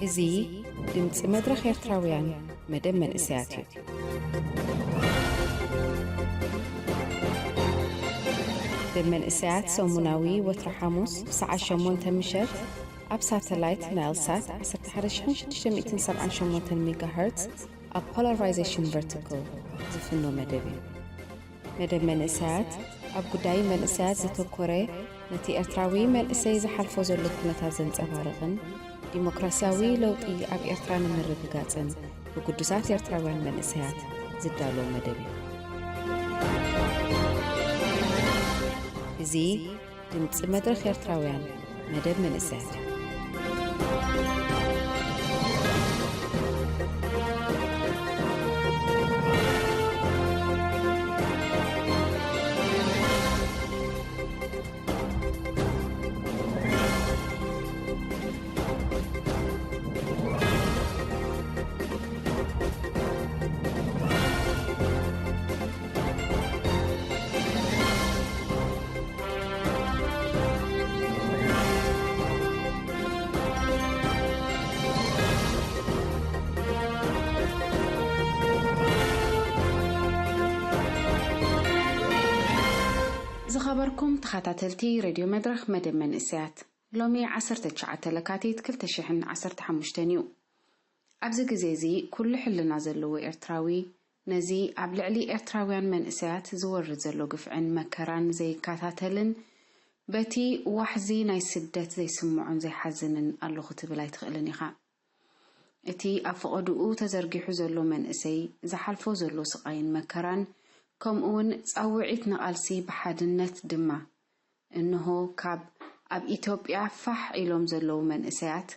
እዚ ድምፂ መድረኽ ኤርትራውያን መደብ መንእሰያት እዩ። መደብ መንእሰያት ሰሙናዊ ወትሮ ሓሙስ ብሰዓት ሸሞንተ ምሸት ኣብ ሳተላይት ናይል ሳት ዓሰርተ ሓደ ሺሕ ሽዱሽተ ሚእትን ሰብዓን ሸሞንተን ሜጋሄርትዝ ኣብ ፖላራይዜሽን ቨርቲካል ዝፍኖ መደብ እዩ። መደብ መንእሰያት ኣብ ጉዳይ መንእሰያት ዘተኮረ፣ ነቲ ኤርትራዊ መንእሰይ ዝሓልፎ ዘሎ ኩነታት ዘንጸባርቕን ዲሞክራስያዊ ለውጢ ኣብ ኤርትራ ንምርግጋጽን ብግዱሳት ኤርትራውያን መንእሰያት ዝዳሎ መደብ እዩ። እዚ ድምጺ መድረኽ ኤርትራውያን መደብ መንእሰያት እዩ። ዝኸበርኩም ተኸታተልቲ ሬድዮ መድረኽ መደብ መንእሰያት፣ ሎሚ ዓሰርተ ትሽዓተ ለካቲት ክልተ ሽሕን ዓሰርተ ሓሙሽተን እዩ። ኣብዚ ግዜ እዚ ኩሉ ሕልና ዘለዎ ኤርትራዊ ነዚ ኣብ ልዕሊ ኤርትራውያን መንእሰያት ዝወርድ ዘሎ ግፍዕን መከራን ዘይከታተልን በቲ ዋሕዚ ናይ ስደት ዘይስምዖን ዘይሓዝንን ኣለኹ ትብል ኣይትኽእልን ኢኻ። እቲ ኣብ ፈቐድኡ ተዘርጊሑ ዘሎ መንእሰይ ዝሓልፎ ዘሎ ስቓይን መከራን፣ ከምኡውን ጻውዒት ንቓልሲ ብሓድነት ድማ፣ እንሆ ካብ ኣብ ኢትዮጵያ ፋሕ ኢሎም ዘለዉ መንእሰያት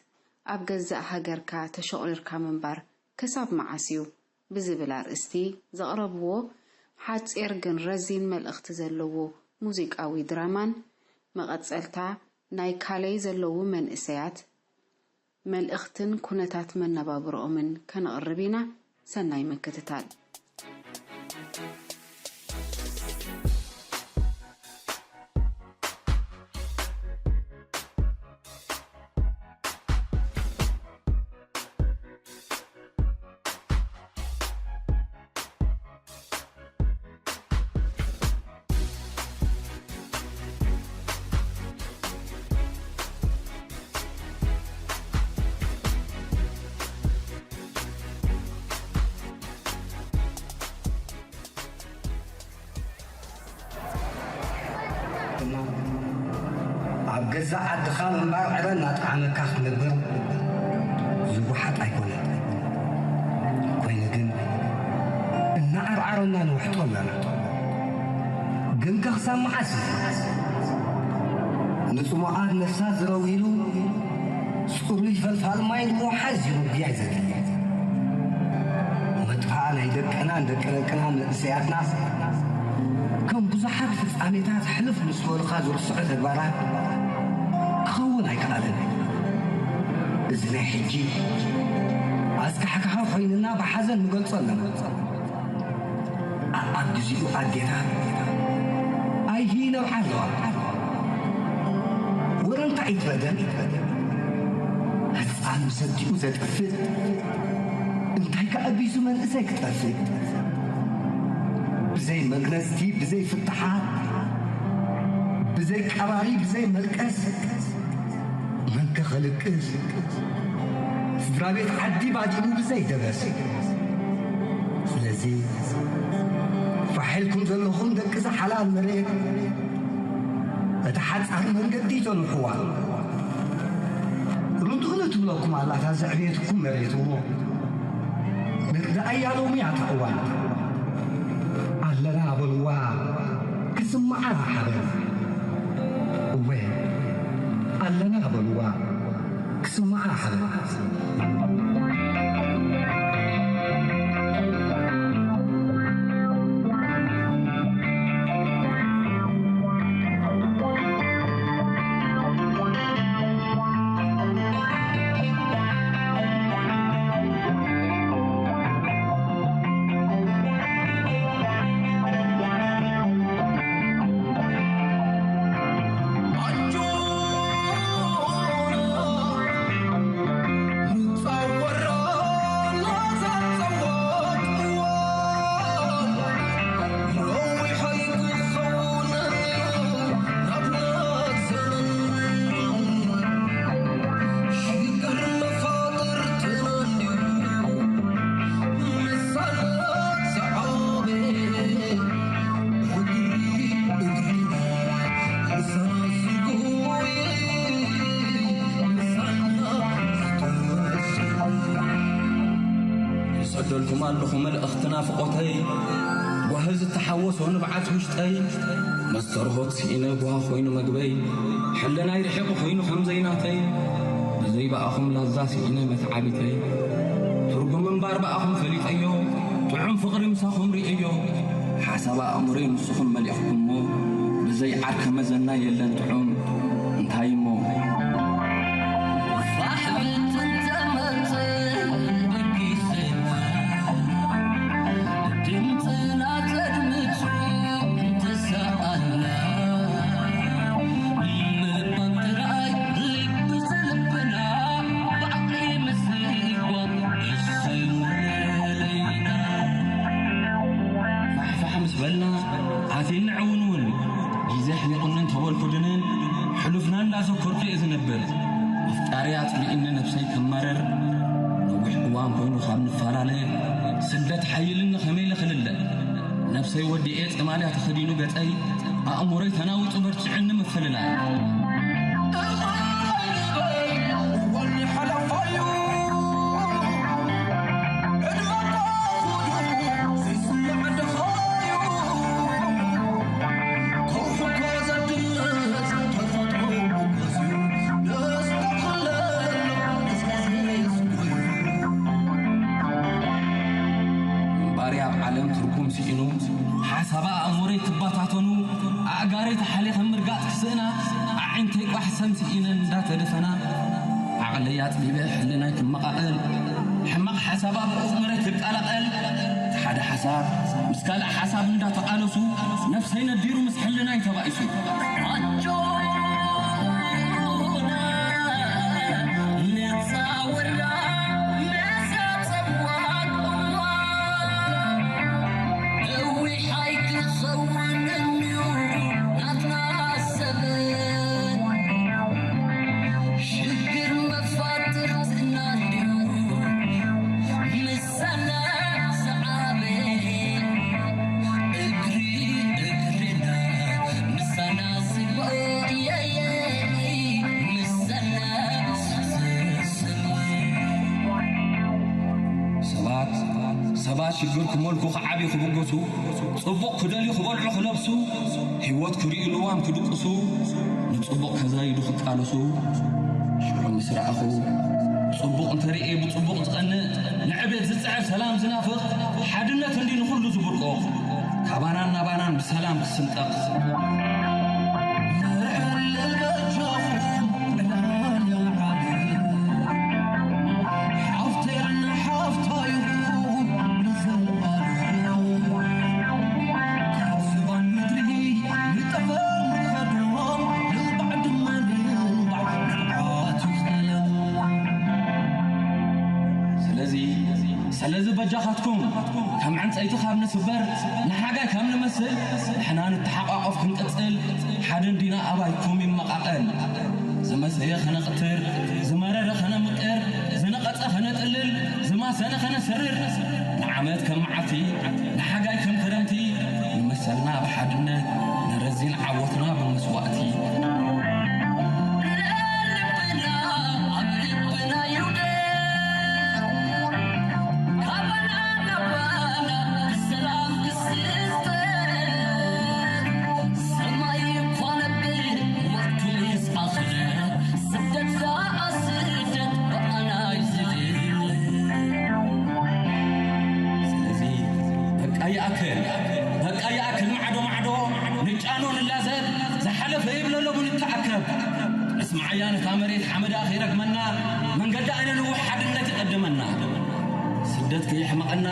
ኣብ ገዛእ ሃገርካ ተሸቑሪርካ ምንባር ክሳብ መዓስ እዩ? ብዝብል ኣርእስቲ ዘቕረብዎ ሓጺር ግን ረዚን መልእኽቲ ዘለዎ ሙዚቃዊ ድራማን መቐጸልታ ናይ ካለይ ዘለዉ መንእሰያት መልእኽትን ኩነታት መነባብሮኦምን ከነቕርብ ኢና። ሰናይ ምክትታል። ኣብ ገዛእ ዓድኻ ምንባር ዕረ እናጠዓመካ ክትነብር ዝወሓጥ ኣይኮነን። ኮይኑ ግን እናዓርዓረና ንውሕጦ ኣለና። ግን ከ ክሳብ መዓስ እዩ? ንጽሙኣት ነፍሳት ዝረዊሉ ጽሩይ ፈልፋል ማይ ንምውሓዝ እዩ ውግያይ ዘድሊ። መጥፋኣ ናይ ደቅናን ደቂ ደቅና መንእሰያትና ከም ብዙሓት ፍጻሜታት ሕልፍ ምስ በሉኻ ዝርስዑ ተግባራት ክኸውን ኣይከኣልን። እዚ ናይ ሕጂ ኣስካሕካሒ ኮይንና ብሓዘን ንገልጾ ኣለና። ኣብ ግዜኡ ኣዴታት ኣይሂ ነብዓ ኣለዋ። ወረ እንታይ ይትበደል? ህፃን ብሰዲኡ ዘጥፍእ እንታይ ከኣቢሱ መንእሰይ ክጠፍእ? ብዘይ መግነዝቲ፣ ብዘይ ፍትሓት፣ ብዘይ ቀባሪ፣ ብዘይ መልቀስ መንከ ከልቅስ? ስድራ ቤት ዓዲ ባዲሙ ብዘይ ደበስ። ስለዚ ፋሕ ኢልኩም ዘለኹም ደቂ እዛ ሓላል መሬት፣ እቲ ሓጻር መንገዲ ጸንሕዋ። ርድኡ ንትብለኩም ኣላ እታ ዘዕበየትኩም መሬት እሞ፣ ንርድኣያ ሎሚ እያ እታ እዋን። ኣለና በልዋ ክስምዓ ሓበን። እወ ኣለና በልዋ ክስምዓ ሓበን። ኣለኹ መልእኽቲ ናፍቖተይ፣ ጓሂ ዝተሓወሶ ንብዓት ውሽጠይ፣ መስተርሆት ስኢነ ጓሂ ኮይኑ መግበይ፣ ሕልናይ ርሒቑ ኮይኑ ከም ዘይናተይ፣ ብዘይ ብኣኹም ላዛ ስኢነ መትዓቢተይ፣ ትርጉም ምንባር ብኣኹም ፈሊጠዮ፣ ጥዑም ፍቕሪ ምሳኹም ርእየዮ፣ ሓሳብ ኣእምሮይ ንስኹም መሊእኩሞ፣ ብዘይ ዓርከ መዘና የለን ጥዑም። እንታይ እሞ? ፋሕ ብትን ተመጽእ በጊስና፣ ድምፅና ተድምፁ እንተሰኣልና፣ ምባል ጥራይ ልቢ ዝልብና፣ ባዕዲ ምስጓም ደስ ምለይና። ፋሕፋሕ ምስ በልና፣ ኣትየኒ ዕውንውን። ግዜ ኣሕሊቑኒ እንተበልኩ ድንን፣ ሕሉፍና እንዳዘከርኩ እየ ዝነብር። ኣፍቃሪ ኣጽሊእኒ ነብሰይ ከማርር፣ ነዊሕ እዋን ኮይኑ ካብ ንፈላለ፣ ስደት ሓይልኒ ከመይ ኢለ ክልለ። ነብሰይ ወዲኤ ጸማልያ ተኸዲኑ ገጸይ፣ ኣእምሮይ ተናዊጹ በርቲዑኒ ምፍልላይ። ምንባሪ ኣብ ዓለም ትርጉም ስኢኑ፣ ሓሳባ ኣእምሮይ ክበታተኑ፣ ኣእጋረይ ተሓሊኸን ምርጋጥ ክስእና፣ ኣዒንተይ ቋሕ ሰም ስኢነን እንዳተደፈና፣ ዓቕለይ ኣጽቢበ ሕልናይ ክመቓቐል፣ ሕማቕ ሓሳብ ኣብ ኣእምሮይ ክቀላቐል፣ እቲ ሓደ ሓሳብ ምስ ካልእ ሓሳብ እንዳተቓለሱ፣ ነፍሰይ ነዲሩ ምስ ሕልናይ ተባኢሱ። ኣጆና ንጻወራ ነዛ ጸዋት እዋን፣ እዊሕ ኣይክኸውንን እዩ ናትና ሰበን። ሽግር መፋጥርትና እንድዩ ምሳና ዝዓበየ፣ እግሪ እግርና ምሳና ዝጎየየ፣ ምሳና ዝስመ። ሰባት፣ ሰባት ሽግር ክመልኩ ክዓብዩ ክብገሱ፣ ጽቡቕ ክደልዩ ክበልዑ ክለብሱ፣ ህይወት ክርእዩ ልዋም ክድቅሱ፣ ንጽቡቕ ከዛይዱ ክቃለሱ፣ ሽዑ ምስ ረኣኹ፣ ጽቡቕ እንተርእየ ብጽቡቕ ዝቐንእ፣ ንዕቤት ዝጽዕር ሰላም ዝናፍቕ፣ ሓድነት እንዲ ንኹሉ ዝብርቆ፣ ካባናን ናባናን ብሰላም ክስንጠቕ። ንሕለል በጃኹም ዕላል ዓለም፣ ሓፍተይን ሓፍታይን ንዘለኣለም። ካብ ዝባን ምድሪ ንጠፈር ንኸዶም፣ ንባዕ ድማ ንባዕ ንብዓት ይኽእለን። ስለዚ፣ ስለዚ በጃኻትኩም፣ ከም ዕንጸይቲ ካብ ንስበር፣ ንሓጋይ ካብ ንመስል፣ ንሕና ንተሓቋቆፍ ክንቅጽል፣ ሓደ እንዲና ኣባይኩም ይመቓቐል። ዝመሰየ ከነቕትር፣ ዝመረረ ከነምቅር፣ ዝነቐጸ ከነጥልል፣ ዝማሰነ ከነስርር፣ ንዓመት ከም መዓልቲ፣ ንሓጋይ ከም ክረምቲ፣ ንመሰልና ብሓድነት፣ ንረዚን ዓወትና ብመስዋእቲ። ልብና ኣብ ልብና ይውደቕ፣ ካባና ናባና ብሰላም ክስንጠር፣ ሰማይ እኳ ነብር ወቅቱ ምስ ኣኽለ፣ ስደት ደኣ ስደት ብኣና እዩ ዝድለ። ስለዚ በቃ ይኣክል፣ በቃ ይኣክል፣ ማዕዶ ማዕዶ ንጫኖ ንላዘብ፣ ዝሓለፈ ይብለሎ ንተኣከብ። እስማዓያ ነታ መሬት ሓመዳ ከይረግመና፣ መንገዲ ኣይነንውሕ ሓድነት ይቐድመና። ስደት ከየሕመቐና፣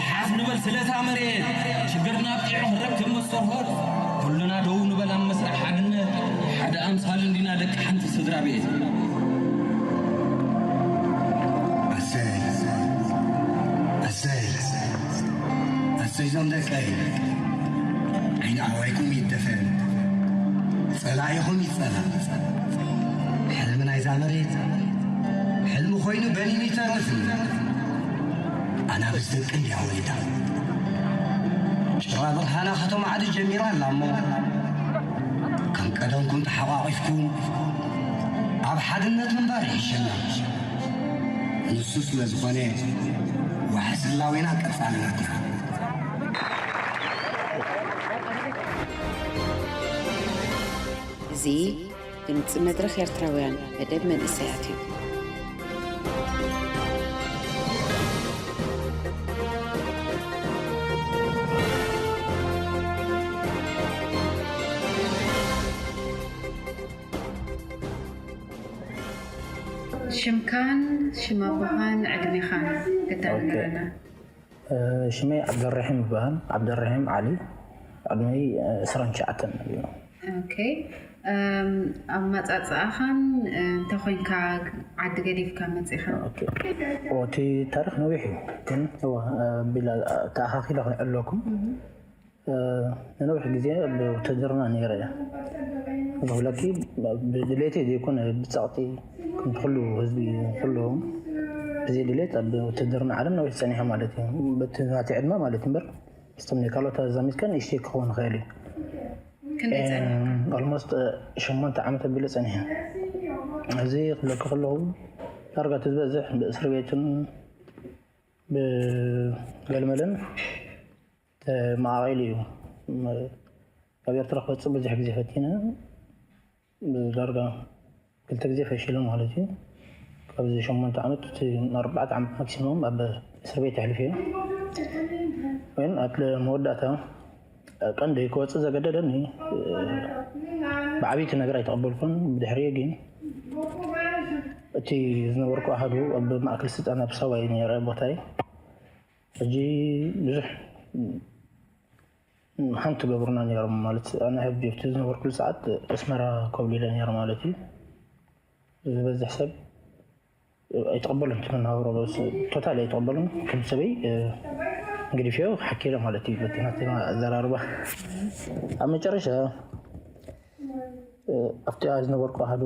ሓፍ ንበል ስለታ መሬት፣ ሽግርና ኣብቂዑ ክረክብ መስተርሆት፣ ኩልና ደው ንበል ኣብ መስርዕ ሓድነት፣ ሓደ ኣምሳል እንዲና ደቂ ሓንቲ ስድራ ቤት። ኣሰይ፣ ኣሰይ፣ ኣሰይ ዞም ደቀይ፣ ዓይኒ ኣሕዋይኩም ይደፈን፣ ጸላኢኹም ይጸላእ። ሕልሚ ናይዛ መሬት፣ ሕልሚ ኮይኑ በኒኑ ይተርፍ እዩ። ኣናብስ ደቂ እንድያ ወሊዳ። ጭራ ብርሃና ከተማዕዲ ጀሚራ ኣላ እሞ፣ ከም ቀደምኩም ተሓቋቒፍኩም ኣብ ሓድነት ምንባር ይሕሸና። ንሱ ስለ ዝኾነ፣ ዋሕስ ህላዌና ቀጻልነትና። እዚ ድምፂ መድረኽ ኤርትራውያን መደብ መንእሰያት እዩ። ሽምካን ሽም ኣቦኻን ዕድሜኻን ግዳ ንገረና። ሽመይ ዓብደረሒም ይበሃል። ዓብደረሒም ዓሊ። ዕድመይ ዕስራን ትሽዓተን እዩ። ኦኬ። ኣመፃፅኣኻን እንታይ ኮይንካ ዓዲ ገዲፍካ መፂኻ? እቲ ታሪክ ነዊሕ እዩ ግን ተኣኻኪለ ክነዕለኩም። ንነዊሕ ግዜ ኣብ ውትድርና ነይረ እየ። ዝብለኪ ብድሌተይ ዘይኮነ ብፀቕጢ ከምቲ ኩሉ ህዝቢ ኩሉ ብዘይ ድሌት ኣብ ውትድርና ዓለም ነዊሕ ፀኒሐ ማለት እዩ። በቲ ናተይ ዕድመ ማለት እምበር ምስቶም ናይ ካልኦት ኣዛሚድካ ንእሽተይ ክኸውን ይኽእል እዩ። ክንደይ ፀኒሕካ? ኦልሞስት ሸሞንተ ዓመት ኣቢለ ፀኒሐ። እዚ ክብለኪ ከለኹ ዳርጋ እቲ ዝበዝሕ ብእስር ቤትን ብገልመለን ተመቓቒሉ እዩ። ካብ ኤርትራ ክወፅእ ብዙሕ ግዜ ፈቲነ። ብዳርጋ ክልተ ግዜ ፈሺሉ ማለት እዩ። ካብዚ ሸሞንተ ዓመት እቲ ኣርባዕተ ዓመት ማክሲሞም ኣብ እስር ቤት ኣሕሊፈ። ግን ኣብ መወዳእታ ቀንዲ ክወፅእ ዘገደደኒ ብዓብይቲ ነገር ኣይተቐበልኩን። ብድሕሪኡ ግን እቲ ዝነበርኩ ኣሃዱ ኣብ ማእከል ስልጠና ኣብ ሳዋ እዩ ነይረ ቦታይ። ሕጂ ብዙሕ ሃንት ገብሩና ነይሮም ማለት ኣነ ሕጂ ኣብቲ ዝነበርኩሉ ሰዓት ኣስመራ ኮብሊለ ነይረ ማለት እዩ። ዝበዝሕ ሰብ ኣይተቐበሉን እቲ መናብሮ ቶታሊ ኣይተቐበሉን። ከም ሰበይ እንግዲህ ፊዮ ሓኪለ ማለት እዩ በቲ ናተይ ኣዘራርባ። ኣብ መጨረሻ ኣብቲ ዝነበርኩ ኣሃዱ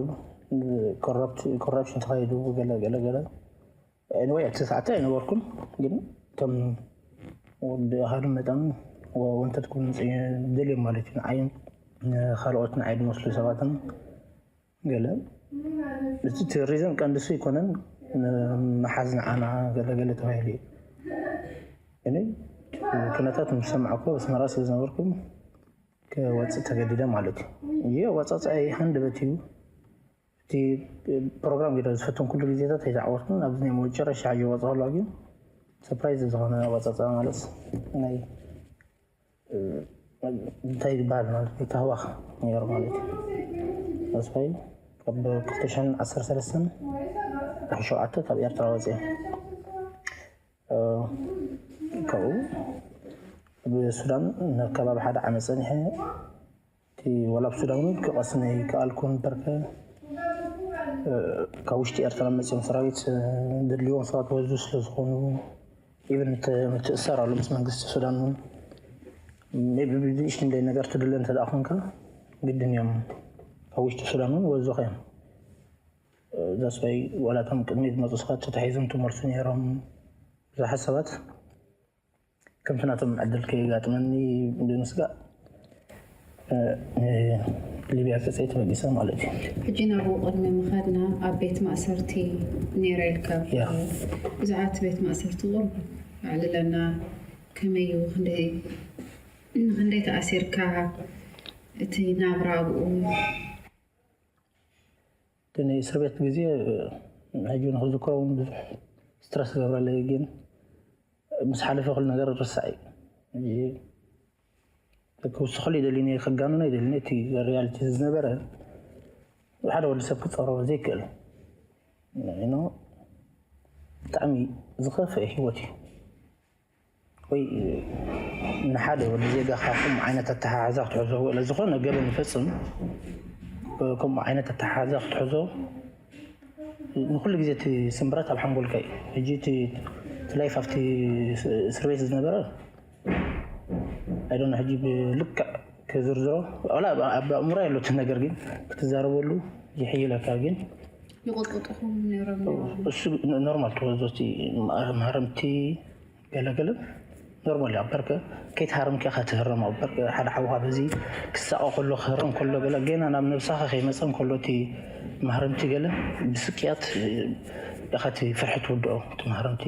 ኮራፕሽን ተኻይዱ ገለ ገለ ገለ Anyway ኣብቲ ሰዓት ኣይነበርኩን ግን ከም ወዲ ኣሃዱ መጠን ወንተት ክብሉ ደልዮም ማለት እዩ። ንዓይን ንካልኦት ንዓይ ዝመስሉ ሰባትን ገለ እቲ ሪዝን ቀንዲ እሱ ኣይኮነን። ምሓዝ ንዓና ገለ ገለ ተባሂሉ እዩ። እኔ ኩነታት ምስ ሰማዕኩ ኣስመራ ስለ ዝነበርኩ ክወፅእ ተገዲደ ማለት እዩ። ይህ ኣወፃፅኣይ ሃንደበት እዩ። እቲ ፕሮግራም ገይረ ዝፈተንኩሉ ግዜታት ኣይተዓወትኩን። ኣብዚ ናይ መጨረሻ ሕጂ ወፃ ከለዋ ግን ሰርፕራይዝ ዝኾነ ኣወፃፅኣ ማለት ናይ እንታይ ዝበሃል ማለት ናይ ታህዋኽ ነይሩ ማለት እዩ። ተስፋይ ካብ ክልተ ሽሕን ዓሰርተ ሰለስተን ወርሒ ሸውዓተ ካብ ኤርትራ ወፅየ። ካብኡ ኣብ ሱዳን ንከባቢ ሓደ ዓመት ፀኒሐ። እቲ ዋላ ኣብ ሱዳን እውን ክቐስን ኣይከኣልኩን በርከ ካብ ውሽጢ ኤርትራ መፅኦም ሰራዊት ዘድልዎም ሰባት ወዙ ስለ ዝኾኑ ኢቨን ምትእሰር ኣሎ ምስ መንግስቲ ሱዳን እውን ቢ ብንእሽት እንደይ ነገር ትድለ እንተ ደኣ ኮንካ ግድን እዮም ካብ ውሽጢ ሱዳን እውን ወዙኻ እዮም። ዛስዋይ ዋላ እቶም ቅድሚ ዝመፁ ሰባት ተታሒዞም ትመልሱ ነይሮም። ብዙሓት ሰባት ከምቲ ናቶም ዕድል ከየጋጥመኒ ብምስጋእ ሊብያ ገፀይ ተበጊሰ ማለት እዩ። ሕጂ ናብኡ ቅድሚ ምኻድና ኣብ ቤት ማእሰርቲ ነይረ ኢልካ ብዙሓት ቤት ማእሰርቲ ቁርብ ኣዕልለና። ከመይ እዩ ንክንደይ ተኣሲርካ እቲ ናብራ ኣብኡ? እቲ ናይ እስር ቤት ግዜ ሕጂ ንክዝክሮ እውን ብዙሕ ስትረስ ገብረለይ ግን ምስ ሓለፈ ኩሉ ነገር ርሳዕ እዩ። ክውስኸሉ ይደሊኒ ከጋንኖ ይደሊኒ እቲ ሪያሊቲ ዝነበረ ሓደ ወዲ ሰብ ክፀሮ ዘይክእል ኖ ብጣዕሚ ዝኸፍአ ህይወት እዩ። ወይ ንሓደ ወዲ ዜጋ ካብኩም ዓይነት ኣተሓሓዛ ክትሕዞ ወለ ዝኾነ ገበን ይፈፅም ከምኡ ዓይነት ኣተሓሓዛ ክትሕዞ ንኩሉ ግዜ እቲ ስምብራት ኣብ ሓንጎልካ እዩ። ሕጂ እቲ ላይፍ ኣብቲ እስር ቤት ዝነበረ ኣይዶነ ሕጂ ብልክዕ ክዝርዝሮ ዋላ ኣብ ኣእምሮ ያለትን ነገር ግን ክትዛረበሉ ይሕይለካ ግን ይቆጥቁጥኹም ነይሮም። እሱ ኖርማል ተወዞቲ ማህረምቲ ገለገለ ኖርማል ኣብ በርከ ከይተሃረምኪ ኢኻ ትህረም ኣብ በርከ ሓደ ሓውኻ በዚ ክሳቐ ከሎ ክህረም ከሎ ገለ ገና ናብ ነብሳኻ ከይመፀ እንከሎ እቲ ማህረምቲ ገለ ብስቅያት ኢኻ እቲ ፍርሒ ትውድኦ እቲ ማህረምቲ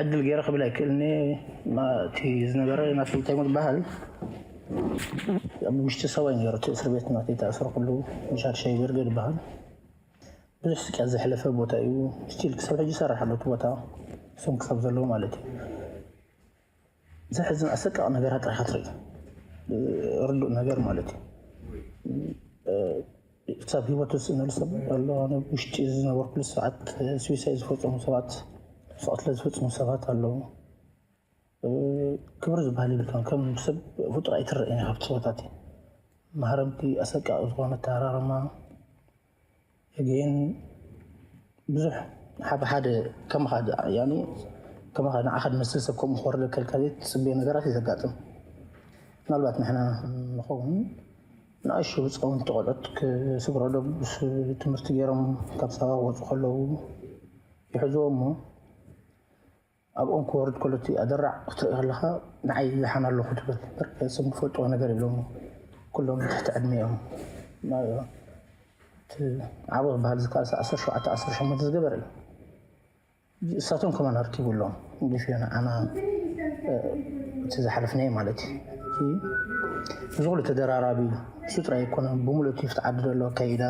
ዕድል ገይረ ክብል ኣይክእልኒ። እቲ ዝነበረ ናተይ እንታይ ዝበሃል ኣብ ውሽጢ ሰባይ ነይሩ እቲ እስር ቤት ናተይ ተኣስረ ኩሉ። ሪቻርድ ሸይበርገ ዝበሃል ብዙሕ ስቃይ ዘሕለፈ ቦታ እዩ። ስቲል ክሳብ ሕጂ ይሰርሕ ኣሎ እቲ ቦታ፣ እሱም ክሳብ ዘለዉ ማለት እዩ። ዘሕዝን ኣሰቃቂ ነገራት ጥራይ ኢኻ ትርኢ። ርዱእ ነገር ማለት እዩ። ክሳብ ህይወቱ ዝስእነሉ ሰብ ኣሎ። ኣነ ውሽጢ ዝነበርኩሉ ሰዓት ስዊሳይ ዝፈፀሙ ሰባት፣ ስቕትለ ዝፈፅሙ ሰባት ኣለዉ። ክብሪ ዝበሃል የብልካን። ከም ሰብ ፍጡር ኣይትረእን ኢኻ ኣብቲ ቦታቲ። ማህረምቲ ኣሰቃቂ ዝኾነ ኣተሃራርማ ግን ብዙሕ ሓብ ሓደ ከማኻ ድ- ያኒ ከማኻ ንዓኻ ዝመስል ሰብ ከምኡ ክወርደካ ኢልካ ዘይትፅበዮ ነገራት እዩ ዘጋጥም። ምናልባት ንሕና ንኸውን ንኣሽቱ ህፃውንቲ ቆልዑት ክስግረዶም ምስ ትምህርቲ ገይሮም ካብ ሳባ ክወፁ ከለዉ ይሕዝዎ እሞ ኣብኦም ክወርድ ከሎ እቲ ኣደራዕ ክትርኢ ከለኻ ንዓይ ዝሓን ኣለኹ ትብል። በቃ ስም ዝፈልጥዎ ነገር የብሎም። ኩሎም ትሕቲ ዕድመ እዮም። ዓቦ ዝበሃል ዝካል ዓሰርተ ሸውዓተ ዓሰርተ ሸሞንተ ዝገበረ እዩ። እሳቶም ከማን ኣርኪቡ ኣለዎም። ግፍዮ ንዓና እቲ ዝሓለፍናዮ ማለት እዩ። እዚ ኩሉ ተደራራቢ እሱ ጥራይ ኣይኮነን። ብምሉእ እቲ ፍቲ ዓዲ ዘሎ ኣካይዳ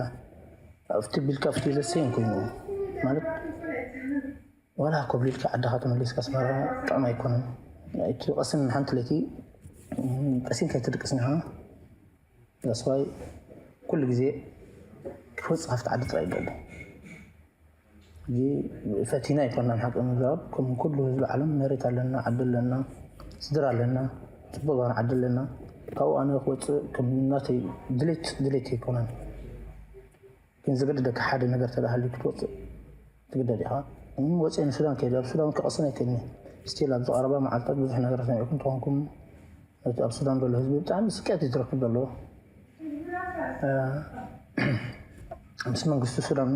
ኣብቲ ቢልካ ፍቲ ዘሰይን ኮይኑ ማለት ዋላ ኮብሊልካ ዓድኻ ተመሊስካ ኣስመራ ጥዑም ኣይኮነን። እቲ ቀስን ሓንቲ ለይቲ ቀሲንካ ኣይትድቅስን ኢኻ። ዳስዋይ ኩሉ ግዜ ክትወፅእ ካብቲ ዓዲ ጥራይ ይደሊ። ፈቲና ኣይኮናን ሓቂ ምዝራብ። ከም ኩሉ ህዝቢ ዓለም መሬት ኣለና፣ ዓዲ ኣለና፣ ስድራ ኣለና፣ ፅቡቅ ዝኾነ ዓዲ ኣለና። ካብኡ ኣነ ክወፅእ ከም ናተይ ድሌት ድሌት ኣይኮነን። ግን ዝገድደካ ሓደ ነገር ተደሃልዩ ክትወፅእ ትግደድ ኢኻ። ወፅአ ንሱዳን ከይደ ኣብ ሱዳን ክቐስን ኣይክእልኒ። ስቲል ኣብዚ ቀረባ መዓልታት ብዙሕ ነገር ሰሚዕኩም ተኾንኩም ነቲ ኣብ ሱዳን ዘሎ ህዝቢ ብጣዕሚ ስቅያት እዩ ዝረክብ ዘለዎ። ምስ መንግስቲ ሱዳን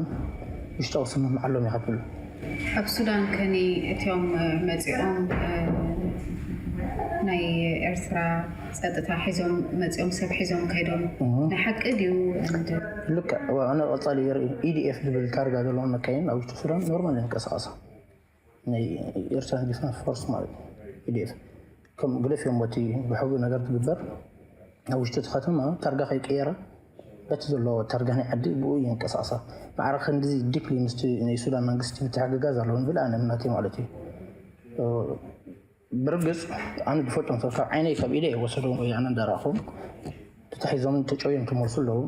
ውሽጣዊ ስምምዕ ኣሎም ኢኻ ትብሉ። ኣብ ሱዳን ከኒ እቲኦም መፂኦም ናይ ኤርትራ ፀጥታ ሒዞም መፂኦም ሰብ ሒዞም ከይዶም ናይ ሓቂ ድዩ? ልክዕ ኣነ ቀፃሊ የርኢ ኢዲኤፍ ዝብል ታርጋ ዘለዎም መካይን ኣብ ውሽጢ ሱዳን ኖርማል ይንቀሳቐሳ። ናይ ኤርትራን ዲፈንስ ፎርስ ማለት ኢዲኤፍ ከም ግደፍ እዮም በቲ ብሕጉ ነገር ትግበር ኣብ ውሽጢ እቲ ከተማ ታርጋ ከይቀየረ በቲ ዘለዎ ታርጋ ናይ ዓዲ ብኡ ይንቀሳቐሳ። ማዕረ ክንድዚ ዲፕሊ ምስቲ ናይ ሱዳን መንግስቲ ምትሕግጋዝ ኣለዎ ንብል ኣነ እምነተይ ማለት እዩ። ብርግፅ ኣነ ዝፈልጦም ሰብ ካብ ዓይነይ ካብ ኢደ ወሰደዎም ወይ ኣነ እንዳረኣኹም ተታሒዞም ተጨውዮም ትመልሱ ኣለዉ።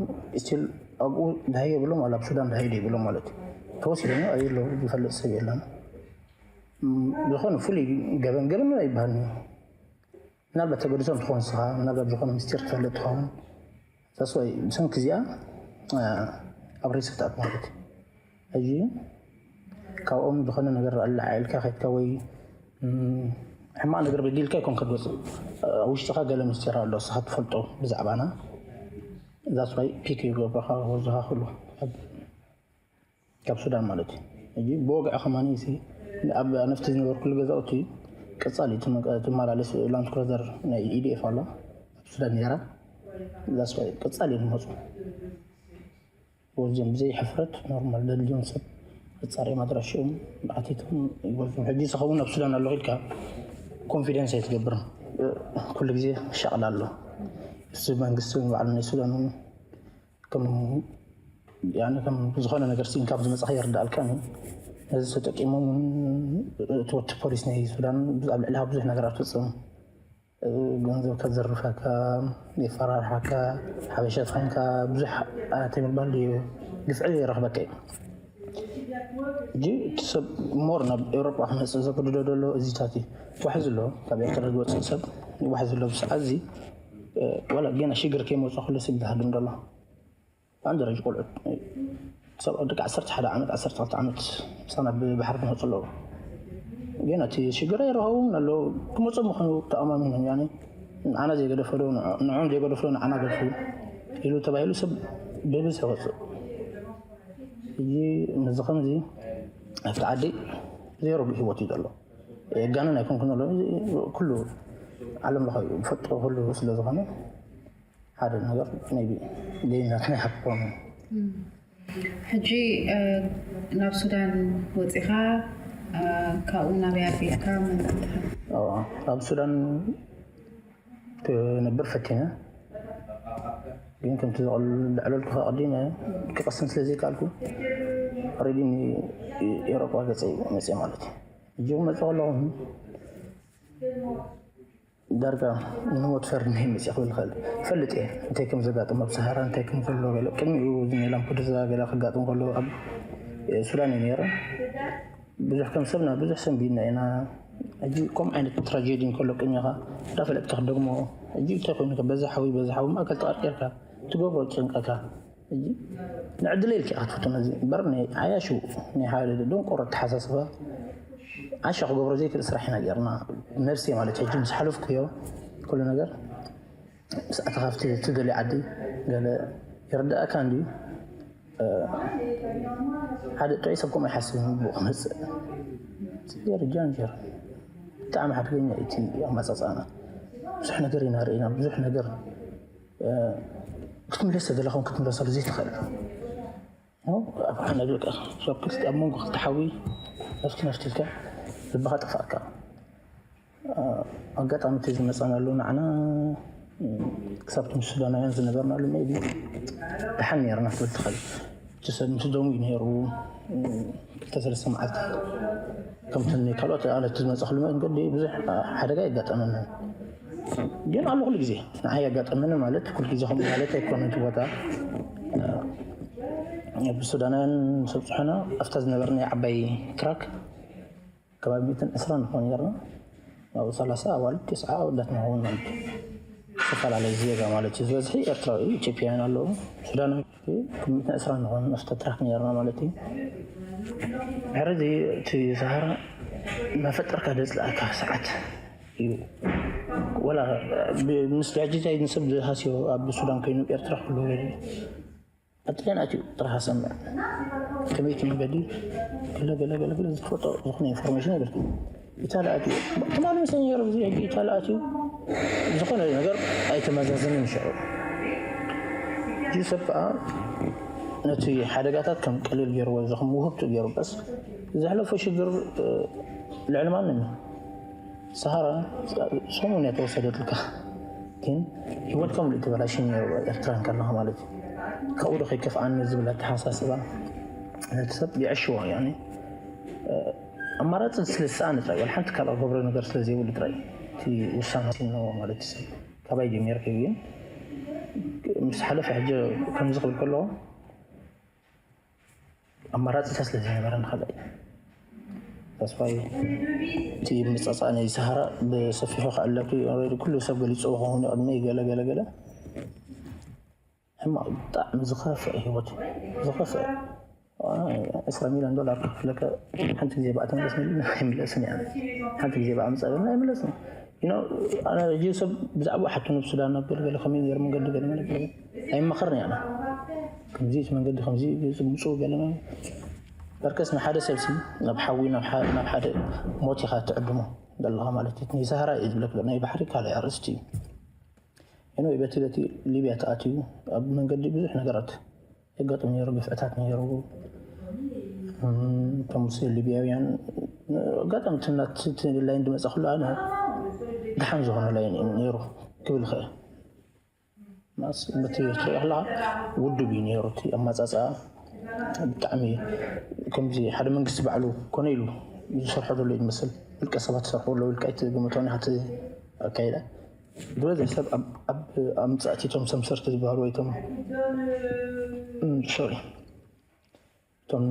ስቲል ኣብኡ ድሃይ የብሎም ኣብ ሱዳን ድሃይ የብሎም ማለት እዩ። ተወሲዶም ኣየለዉ ዝፈልጥ ሰብ የለን። ዝኾነ ፍሉይ ገበን ገበን ኣይበሃልን እዩ። ምናልባት ተገዲሶም ትኾን ንስኻ ምናልባት ዝኾነ ምስጢር ትፈልጥ ትኸውን። ተስፋይ ብሰንኪ እዚኣ ኣብ ሬሳ ትኣት ማለት እዩ። ሕጂ ካብኦም ዝኾነ ነገር ኣለዓ ኢልካ ከድካ ወይ ሕማቕ ነገር በዲልካ ይኮን ከድወፅእ ኣብ ውሽጥኻ ገለ ምስጢር ኣሎ እስኻ ትፈልጦ ብዛዕባና። ዛስዋይ ፒክ ይገብረኻ ወዝኻ ኩሉ ካብ ሱዳን ማለት እዩ። ሕጂ ብወግዒ ከማኒ ሲ ኣብ ኣነፍቲ ዝነበርኩሉ ገዛውቲ ቀፃሊ ትመላለስ ላንድ ክሩዘር ናይ ኢዲኤፍ ኣሎ ኣብ ሱዳን ነራ። ዛስዋይ ቀፃሊ ዝመፁ ወዚኦም ብዘይ ሕፍረት ኖርማል ደድልዮም ሰብ ኣጻሪኦም ኣድራሽኦም ኣቲቶም ይወስዶም። ሕጂ ዝኸውን ኣብ ሱዳን ኣለኹ ኢልካ ኮንፊደንስ ኣይትገብርን። ኩሉ ግዜ ሻቕላ ኣሎ። እዚ መንግስቲ ባዕሉ ናይ ሱዳን እውን ከም ያኒ ከም ዝኾነ ነገር ስኢንካ ኣብ ዝመጻኻ ይርዳእልካ እዩ። ነዚ ተጠቂሞም እውን እቲ ወቲ ፖሊስ ናይ ሱዳን ኣብ ልዕሊኻ ብዙሕ ነገራት ፈጸሙ። ገንዘብ ከዘርፈካ የፈራርሓካ ሓበሻ ትኾንካ ብዙሕ ኣተ ምባል ድዩ ግፍዒ ይረኽበካ እዩ። ሕጂ እቲ ሰብ ሞር ናብ ኤውሮጳ ክመፅእ ዘገድዶ ዘሎ እዚታት እዩ። ዋሕዚ ኣሎ ካብ ኤርትራ ዝወፅእ ሰብ ዋሕዚ ኣሎ ብሰዓት እዚ ዋላ ገና ሽግር ከይመፁ ክሉ ስብ ዝሃድም ዘሎ ኣንደረጅ ቆልዑት ክሳብ ደቂ ዓሰርተ ሓደ ዓመት ዓሰርተ ክልተ ዓመት ምሳና ብባሕሪ ክመፁ ኣለዉ። ግን እቲ ሽግር ኣይረኸቡን ኣለዉ ክመፁ ምዃኑ ተኣማሚኖም ያኒ ንዓና ዘይገደፈ ዶ ንዖም ዘይገደፈ ዶ ንዓና ገድፉ ኢሉ ተባሂሉ ሰብ ብብዝሒ ወፅእ። እዚ ምዚ ከምዚ ኣብቲ ዓዲ ዘይረጉእ ህይወት እዩ ዘሎ። የጋንን ኣይኮንኩን ኣሎ ኩሉ ዓለም ለኸ እዩ ፈጥሮ ኩሉ ስለ ዝኾነ ሓደ ነገር ቢ ገይናትና ይሓብኮኑ። ሕጂ ናብ ሱዳን ወፂኻ ካብኡ ናበይ ኣቢልካ መን ኣንታ ኣብ ሱዳን ክነብር ፈቲነ። ግን ከምቲ ዘዕለልኩ ኣቐዲመ ክቐስን ስለ ዘይከኣልኩ ኦልሬዲ ንኤውሮጳ ገፀይ መፅእ ማለት እዩ። እጅ መፅእ ከለኹ ዳርጋ ንሞት ፈርኒ መፅእ ክብል ይኽእል። ፈልጥ እየ እንታይ ከም ዘጋጥም ኣብ ሰሃራ እንታይ ከም ዘሎ ገለ ቅድሚኡ ላምፐዱዛ ገለ ክጋጥም ከሎ ኣብ ሱዳን እዩ ነይረ። ብዙሕ ከም ሰብና ብዙሕ ሰንቢድና ኢና። ሕጂ ከምኡ ዓይነት ትራጀዲ እንከሎ ቅድሚኻ እንዳፈለጥካ ክደግሞ ሕጂ እንታይ ኮይኑ በዛ ሓዊ በዛ ሓዊ ማእከል ተቐርቂርካ ትገብሮ ጭንቀካ ሕጂ ንዕድለ ኢልካ ኢኻ ትፍትኖ እዚ እምበር ናይ ዓያሹ ናይ ሓደ ደንቆሮ ኣተሓሳስባ ዓሻ ክገብሮ ዘይክእል ስራሕ ኢና ጌርና። ነብሲ ማለት ሕጂ ምስ ሓለፍኩዮ ኩሉ ነገር ምስ ኣተኻፍቲ ትደልዮ ዓዲ ገለ ይርዳእካ እንድዩ። ሓደ ጥዑይ ሰብ ከምኡ ይሓስብ ብኡ ክመፅእ ጀር ጃንጀር ብጣዕሚ ሓደገኛ እዩ እቲ ኣመፃፅኣና። ብዙሕ ነገር ኢና ርኢና ብዙሕ ነገር ክትምለስ ተደለኹም ክትምለሰሉ ዘይትኽእል ኣብ ክልተ ኣብ መንጎ ክልተ ሓዊ ነፍቲ ነፍቲ ኢልካ ልብኻ ጠፋእካ። ኣጋጣሚ እቲ ዝመፀናሉ ንዓና ክሳብ ምስ ሱዳናውያን ዝነበርናሉ ሜቢ ደሓን ነርና ክብል ትኽእል። እቲ ሰብ ምስ ደሙ እዩ ነይሩ። ክልተ ሰለስተ መዓልቲ ከምቲ ካልኦት ኣለት ዝመፀኽሉ መንገዲ ብዙሕ ሓደጋ የጋጠመና። ግን ኣሎ ኩሉ ግዜ ንዓይ ያጋጠመኒ ማለት ኩሉ ግዜ ከምኡ ማለት ኣይኮነ እቲ ቦታ ብሱዳናውያን ሰብ ፅሑና ኣብታ ዝነበርና ዓባይ ትራክ ከባቢ ሚእትን ዕስራን ንኾን ነርና። ኣብኡ ሰላሳ ኣዋልድ ተስዓ ኣወዳት ንኸውን ማለት እዩ። ዝተፈላለዩ ዜጋ ማለት እዩ ዝበዝሒ ኤርትራዊ እዩ ኢትዮጵያውያን ኣለዉ። ሱዳናዊ ሚእትን ዕስራን ንኾን ኣብታ ትራክ ነርና ማለት እዩ። ድሕሪ እዚ እቲ ሰሃራ እናፈጠርካ ደፅላእካ ሰዓት እዩ። ወላ ምስ ዳጅታይ ንሰብ ዝሃስዮ ኣብ ሱዳን ኮይኑ ኤርትራ ክህሉ ኣጥልያን ኣትዩ ጥራሕ ሰምዕ ከመይቲ መንገዲ ገለ ገለ ገለ ገለ ዝፈጦ ዝኾነ ኢንፎርሜሽን ይብልካ ኢታሊ ኣትዩ ትማሊ ምስ ነሩ እዚ ሕጂ ኢታሊ ኣትዩ ዝኾነ ነገር ኣይተመዛዘንን ይሸዑ እዚ ሰብ ከዓ ነቲ ሓደጋታት ከም ቀሊል ገይርዎ እዚ ከም ውህብቱ ገይሩ በስ ዘሕለፎ ሽግር ልዕሊ ማንም እዩ ሰሃራ ሰሙን እያ ተወሰደትልካ ግን ህይወትካ ሙሉእ ተበላሽ ነይሩ ኤርትራ ከለኻ ማለት እዩ ካብኡ ዶ ከይከፍኣኒ ዝብል ኣተሓሳስባ ነቲ ሰብ ይዕሽዎ ያኒ ኣማራፂ ስለ ዝሰኣነ ጥራይ ወላ ሓንቲ ካልኣ ገብሮ ነገር ስለ ዘይብሉ ጥራይ እቲ ውሳነ ወሲንዎ ማለት እዩ ሰብ ካባይ ጀሚርካ ግን ምስ ሓለፈ ሕጂ ከምዚ ክብል ከለዎ ኣማራፂታት ስለ ዘይነበረ ንካልኣይ ተስፋይ እቲ ምፀፃእ ናይ ሰሃራ ብሰፊሑ ክዕለቱ ኩሉ ሰብ ገሊፅዎ ከሆኑ ቅድመይ ገለ ገለ ገለ ሕማቕ ብጣዕሚ ዝኸፍእ ህይወት ዝኸፍእ ዕስራ ሚሊዮን ዶላር ክፍለከ ሓንቲ ግዜ ብኣ ተመለስ ሚሊ ኣይምለስን እያ ሓንቲ ግዜ ብኣ ምፀበልና ኣይምለስን ኣነ ሰብ ብዛዕባ ሓቱ ናብ ሱዳን ናብ ገለገለ ከመይ ገይሩ መንገዲ ገለ መለገለ ኣይመኸርን እያ ከምዚ እቲ መንገዲ ከምዚ ዝምፁ ገለ በርከስ ንሓደ ሰብሲ ናብ ሓዊ ናብ ሓደ ሞት ኢኻ ትዕድሞ ዘለኻ ማለት እዩ ናይ ሰሃራ እዩ ዝብለክ ናይ ባሕሪ ካልእ ኣርእስቲ እዩ Anyway በቲ በቲ ሊብያ ተኣትዩ ኣብ መንገዲ ብዙሕ ነገራት የጋጥም ነይሩ፣ ግፍዕታት ነይሩ። እቶም ሙስሊም ሊብያውያን ኣጋጣሚ እቲ ናት እቲ ላይን ዝመፀ ኩሉ ኣነ ደሓን ዝኾነ ላይን እዩ ነይሩ ክብል ይኽእል። ማስ በቲ ትሪኦ ከለኻ ውዱብ እዩ ነይሩ እቲ ኣማፃፅኣ ብጣዕሚ ከምዚ ሓደ መንግስቲ ባዕሉ ኮነ ኢሉ ዝሰርሖ ዘሎ እዩ ዝመስል ውልቀ ሰባት ዝሰርሕዎ ኣለዉ ኢልካ ኣይትግምቶን ኢኻ እቲ ኣካይዳ ዝበዝሕ ሰብ ኣብ ኣምፃእቲ እቶም ሰምሰርቲ ዝበሃሉ ወይ እቶም ሶሪ እቶም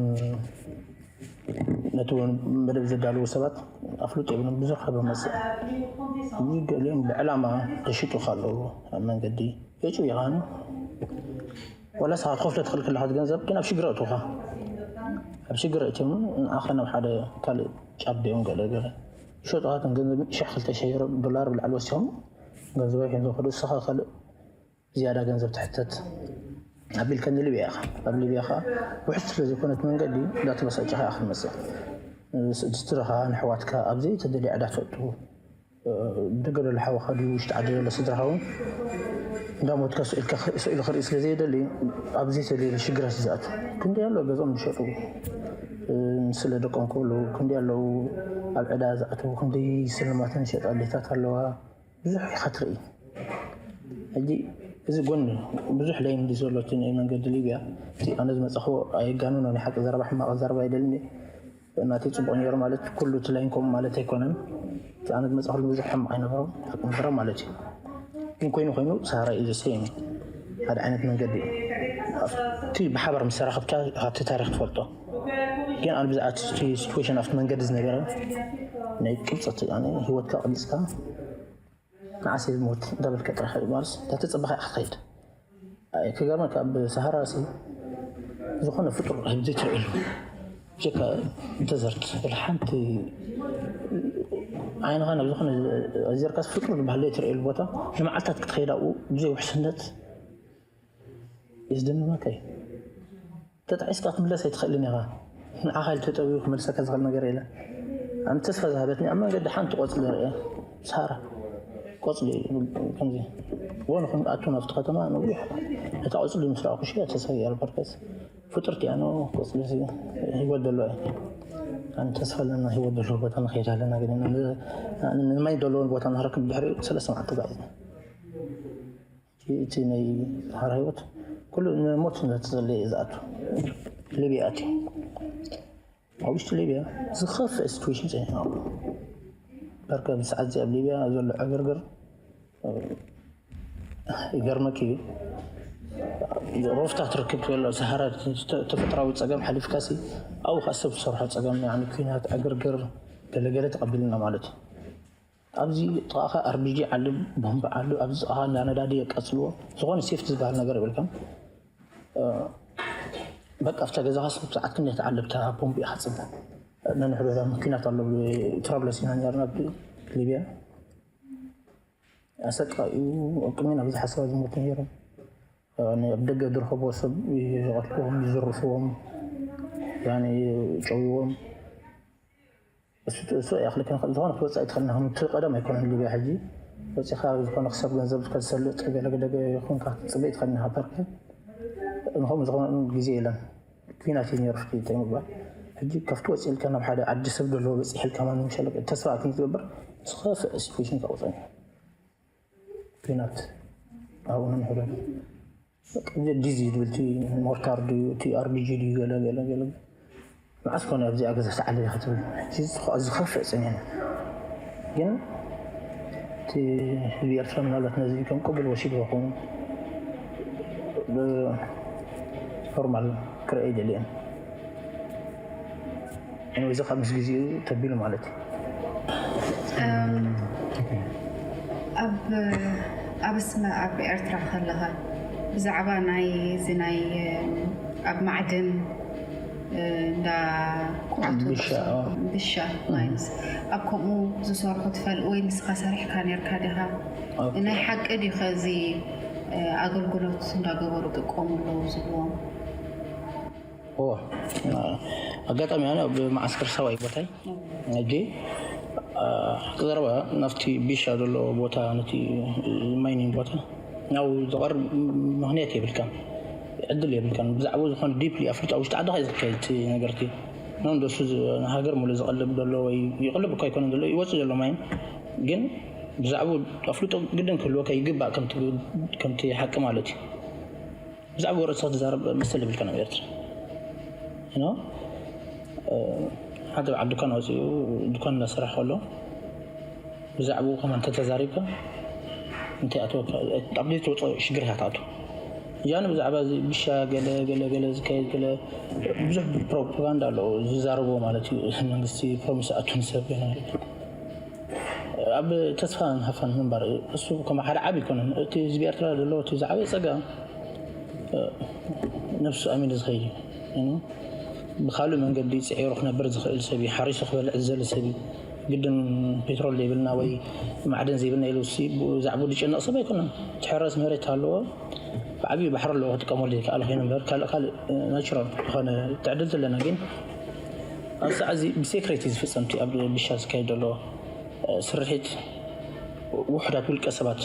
ነቲ መደብ ዘዳለዉ ሰባት ኣፍልጦ የብሎም ብዙሕ ካብ መፅእ እዚ ገሊኦም ብዕላማ ተሽጡ ካለዉ ኣብ መንገዲ የጭው ይኻኑ ወላ ስኻ ትኸፍሎ ትኽእል ከለኻ ገንዘብ ግን ኣብ ሽግር ኣእትውኻ ኣብ ሽግር ኣእትዮም ንኣኻ ናብ ሓደ ካልእ ጫብ ዲኦም ገለ ገለ ይሸጡኻ እቶም ገንዘብ ሽሕ ክልተ ሽሕ ዶላር ብላዕሊ ወሲኾም ገንዘብ ሒዞም ዝኸዱ እስኻ ካልእ ዝያዳ ገንዘብ ትሕተት ኣቢልካ ንሊብያ ኢኻ ኣብ ሊብያ ኸዓ ውሕስ ስለ ዘይኮነት መንገዲ እንዳተበሳጨኻ ኢኻ ትመፅእ ንስድራኻ ንሕዋትካ ኣብ ዘይተደልየ ዕዳ ተእትዉ ብደገ ዘሎ ሓወኻ ድዩ ውሽጢ ዓዲ ዘሎ ስድራኻ እውን እንዳሞትካ ስኢሉ ክርኢ ስለ ዘይደሊ ኣብ ዘይተደልየ ሽግራት እዩ ዝኣቱ ክንደይ ኣሎ ገዝኦም ዝሸጡ ስለ ደቆም ክብሉ ክንዲ ኣለዉ፣ ኣብ ዕዳ ዝኣተዉ ክንዲ ስልማትን ሸጣ ኣዴታት ኣለዋ። ብዙሕ ኢኻ ትርኢ። ሕጂ እዚ ጎኒ ብዙሕ ለይን ድዩ ዘሎ እቲ ናይ መንገዲ ሊብያ? እቲ ኣነ ዝመጻኹ ኣየጋንኖ፣ ናይ ሓቂ ዘረባ ሕማቕ ዘረባ ኣይደልን እየ። ናተይ ጽቡቕ ነይሩ ማለት ኩሉ እቲ ለይን ከምኡ ማለት ኣይኮነን። እቲ ኣነ ዝመጻኹሉ ብዙሕ ሕማቕ ኣይነበሮም፣ ሓቂ ምዝራብ ማለት እዩ። ግን ኮይኑ ኮይኑ ሰሃራ እዩ ዘሰየኒ ሓደ ዓይነት መንገዲ እዩ። ኣብቲ ብሓባር ምስ ተራኸብካ ኣብቲ ታሪኽ ትፈልጦ። ግን ኣነ ብዛዕባ እቲ ሲትዌሽን ኣብቲ መንገዲ ዝነበረ ናይ ቅብፀት፣ ያኒ ህይወትካ ቅቢፅካ ንዓሰይ ዝሞት እንዳበልካ ጥራሕ ማለት እንዳተፀበኻ ኢኻ ትኸይድ። ኣይ፣ ክገርመካ ኣብ ሰሃራ ሲ ዝኾነ ፍጡር ህብዚ ትርእሉ ጀካ እንተዘርት ሓንቲ ዓይንኻ ናብ ዝኾነ ኣዚርካስ ፍጡር ዝበሃል ዘይትርእሉ ቦታ ንመዓልታት ክትኸይድ ኣብኡ ብዘይ ውሕስነት የስደምመካ እዩ። ተጣዒስካ ክትምለስ ኣይትኽእልን ኢኻ። ንዓኻ ኢሉ ተጠቢቡ ክመልሰካ ዝኽእል ነገር የለን። ኣነ ተስፋ ዝሃበትኒ ኣብ መንገዲ ሓንቲ ቆጽሊ ርእየ። ሰሃራ ቆጽሊ እዩ፣ ከምዚ ወን ኹን ኣቱ ናብቲ ከተማ ነዊሕ እታ ቆጽሊ ምስ ረኣኹ ሽያ ተስፋ ይኣልበርከስ ፍጥርቲ ኣነ ቆጽሊ እዚ ህይወት ዘለዎ እዩ። ኣነ ተስፋ ኣለና፣ ህይወት ዘለዎ ቦታ ንኸይድ ኣለና። ግን ኣነ ንማይ ዘለዎ ቦታ ንኽረክብ ድሕሪ ሰለስተ መዓልቲ ተጓዒዝና። እቲ ናይ ሰሃራ ህይወት ኩሉ ንሞት እናተጸለየ እዩ ዝኣቱ። ሊብያ ኣትዩ። ኣብ ውሽጢ ሊብያ ዝኸፍእ ሲትዌሽን ጸኒሑ ኣሎ። በርከ ብሰዓት እዚ ኣብ ሊብያ ዘሎ ዕግርግር ይገርመኪ እዩ። ሮፍታ ትርክብ ትበሎ ሰሃራ ተ-፣ ተፈጥራዊ ጸገም ሓሊፍካሲ ኣብኡ ከኣ ሰብ ዝሰርሖ ጸገም፣ ያኒ፣ ኲናት፣ ዕግርግር፣ ገለገለ ተቐቢልና ማለት እዩ። ኣብዚ ጥቓኻ ኣርቢጂ ዓሊ፣ ቦምቢ ዓሊ፣ ኣብዚ ጥቓኻ እንዳ ነዳዲ የቃጽልዎ። ዝኾነ ሴፍቲ ዝበሃል ነገር የብልካን። እ፣ በቃ ኣብታ ገዛኻ ሰብ ሰዓት ክንደይ ትዓልብ እታ ቦምቢ ኢኻ ትጽበ። ነንሕዶ እዛ መኪናት ኣሎ፣ ትራብለስ ኢና ነርና ኣብ ሊብያ። ኣሰቃዩ፣ ኣብ ቅድሜና ብዙሓት ሰባት ዝሞቱ ነይሮም። እ፣ ኣብ ደገ ዝረኸብዎ ሰብ ይቐትልዎም፣ ይዝርፍዎም፣ ያኒ ይጨውይዎም። እሱ፣ እሱ ይኣኽለካ ንኽእል። ዝኾነ ክትወጽእ ኣይትኽእልን ኢኻ። ከምቲ ቀደም ኣይኮነን ሊብያ ሕጂ። ወጺኻ ዝኾነ ክሳብ ገንዘብ ከዝሰልጥ ገለ ገለ ኮይንካ ክትጽበ ኣይትኽእልን ኢኻ። ፓርክ ንኸምኡ ዝኾነ ግዜ የለን። ኲናት እዩ ነይሩ፣ ፍትሒ እንታይ ምግባር። ሕጂ ካብቲ ወጺእልካ ናብ ሓደ ዓዲ ሰብ ዘለዎ በጺሕልካ ማንም ሸለቅ ተስፋ ኣክን ትገብር። ዝኸፍእ ሲትዌሽን ከውጽእ እዩ። ኲናት ኣብኡ ነንሕዶ በቃ ዲዚ ድብል እቲ ሞርታር ድዩ፣ እቲ ኣርቢጂ ድዩ፣ ገለ ገለ ገለ። መዓስ ኮነ ኣብዚኣ ገዛ ተዓለለ ክትብል፣ እዚ ዝኸ-፣ ዝኸፍእ ጸኒሕና። ግን እቲ ህዝቢ ኤርትራ ምናልባት ነዚ ከም ቅቡል ወሲድዎ ክኸውን፣ ብ-፣ ኖርማል ክረአ ይደልየን። Anyway፣ እዚ ካብ ምስ ግዜኡ ተቢሉ ማለት እዩ። እም፣ ኣብ ኣብ እስመ ኣብ ኤርትራ ከለኻ ብዛዕባ ናይ እዚ ናይ እም፣ ኣብ ማዕድን እ፣ እንዳ ኩዓቱ ብሻ፣ ዝሰርሑ ኦ። ብሻ ማይንስ ኣብ ከምኡ ዝሰርሑ ትፈልጥ ወይ ንስኻ ሰሪሕካ ነርካ ዲኻ? ኦኬ። ናይ ሓቂ ድዩ ከዚ እ፣ ኣገልግሎት እንዳገበሩ ጥቀሙ ኣለዉ ዝብዎም? ኦ፣ ኣጋጣሚ ኣነ ኣብ መዓስከር ሰብኣይ ቦታይ ሕጂ፣ አ፣ ሓቂ ዘረባ ናብቲ ቢሻ ዘለዎ ቦታ፣ ነቲ ማይኒንግ ቦታ ናብ ዝቐርብ ምኽንያት የብልካን፣ ዕድል የብልካን። ብዛዕባኡ ዝኾነ ዲፕሊ ኣፍልጦ ኣብ ውሽጢ ዓድኻ እዩ ዝካየድ እቲ ነገር እቲ። ኖ፣ እንደሱ ዝ-፣ ሃገር ሙሉእ ዝቐልብ ዘሎ ወይ ይቕልብ እኳ ኣይኮነን ዘሎ፣ ይወፅእ ዘሎ ማይን፣ ግን ብዛዕባኡ ኣፍልጦ ግድን ክህልወካ ይግባእ፣ ከምቲ፣ ከምቲ ሓቂ ማለት እዩ። ብዛዕባ ወረትካ ትዛረብ መሰል የብልካን ኣብ ኤርትራ። You know? እ፣ ሓደ በዓል ድኳን ኣውፂኡ ድኳን እናሰርሐ ከሎ ብዛዕባኡ ከማን እንተተዛሪብካ እንታይ ኣትወካ? ኣብ ዘይትወፅኦ ሽግር ኢኻ ትኣቱ። እያኑ ብዛዕባ እዚ ብሻ ገለ ገለ ገለ ዝካየድ ገለ ብዙሕ ፕሮፓጋንዳ ኣለዎ ዝዛረብዎ ማለት እዩ። መንግስቲ ፕሮሚስ ኣቱ ንሰብ ገለ ኣብ ተስፋ ንሃፋን ምንባር እሱ ከም ሓደ ዓቢ ኣይኮነን። እቲ ህዝቢ ኤርትራ ዘለዎ እቲ ዝዓበየ ጸጋ፣ እ፣ ነብሱ ኣሚኑ ዝኸይድ እዩ። You know? ብኻልእ መንገዲ ጽዒሩ ክነብር ዝኽእል ሰብ እዩ። ሓሪሱ ክበልዕ ዝደሊ ሰብ እዩ። ግድን ፔትሮል ዘይብልና ወይ ማዕድን ዘይብልና ኢሉ ሲ-፣ ብኡ ዛዕባኡ ዝጨነቕ ሰብ ኣይኮነን። እቲ ሕራስ መሬት ኣለዎ፣ ብዓብዩ ባሕሪ ኣለዎ ክጥቀመሉ ይከኣል ኮይኑ እምበር ካልእ ካልእ፣ እ፣ ናቹራል ዝኾነ ትዕድልቲ ኣለና። ግን ኣብ ሰዓት እዚ ብሴክሬት እዩ ዝፍጸም እቲ ኣብ ቢሻ ዝካየድ ዘሎ ስርሒት ውሑዳት ውልቀ ሰባት፣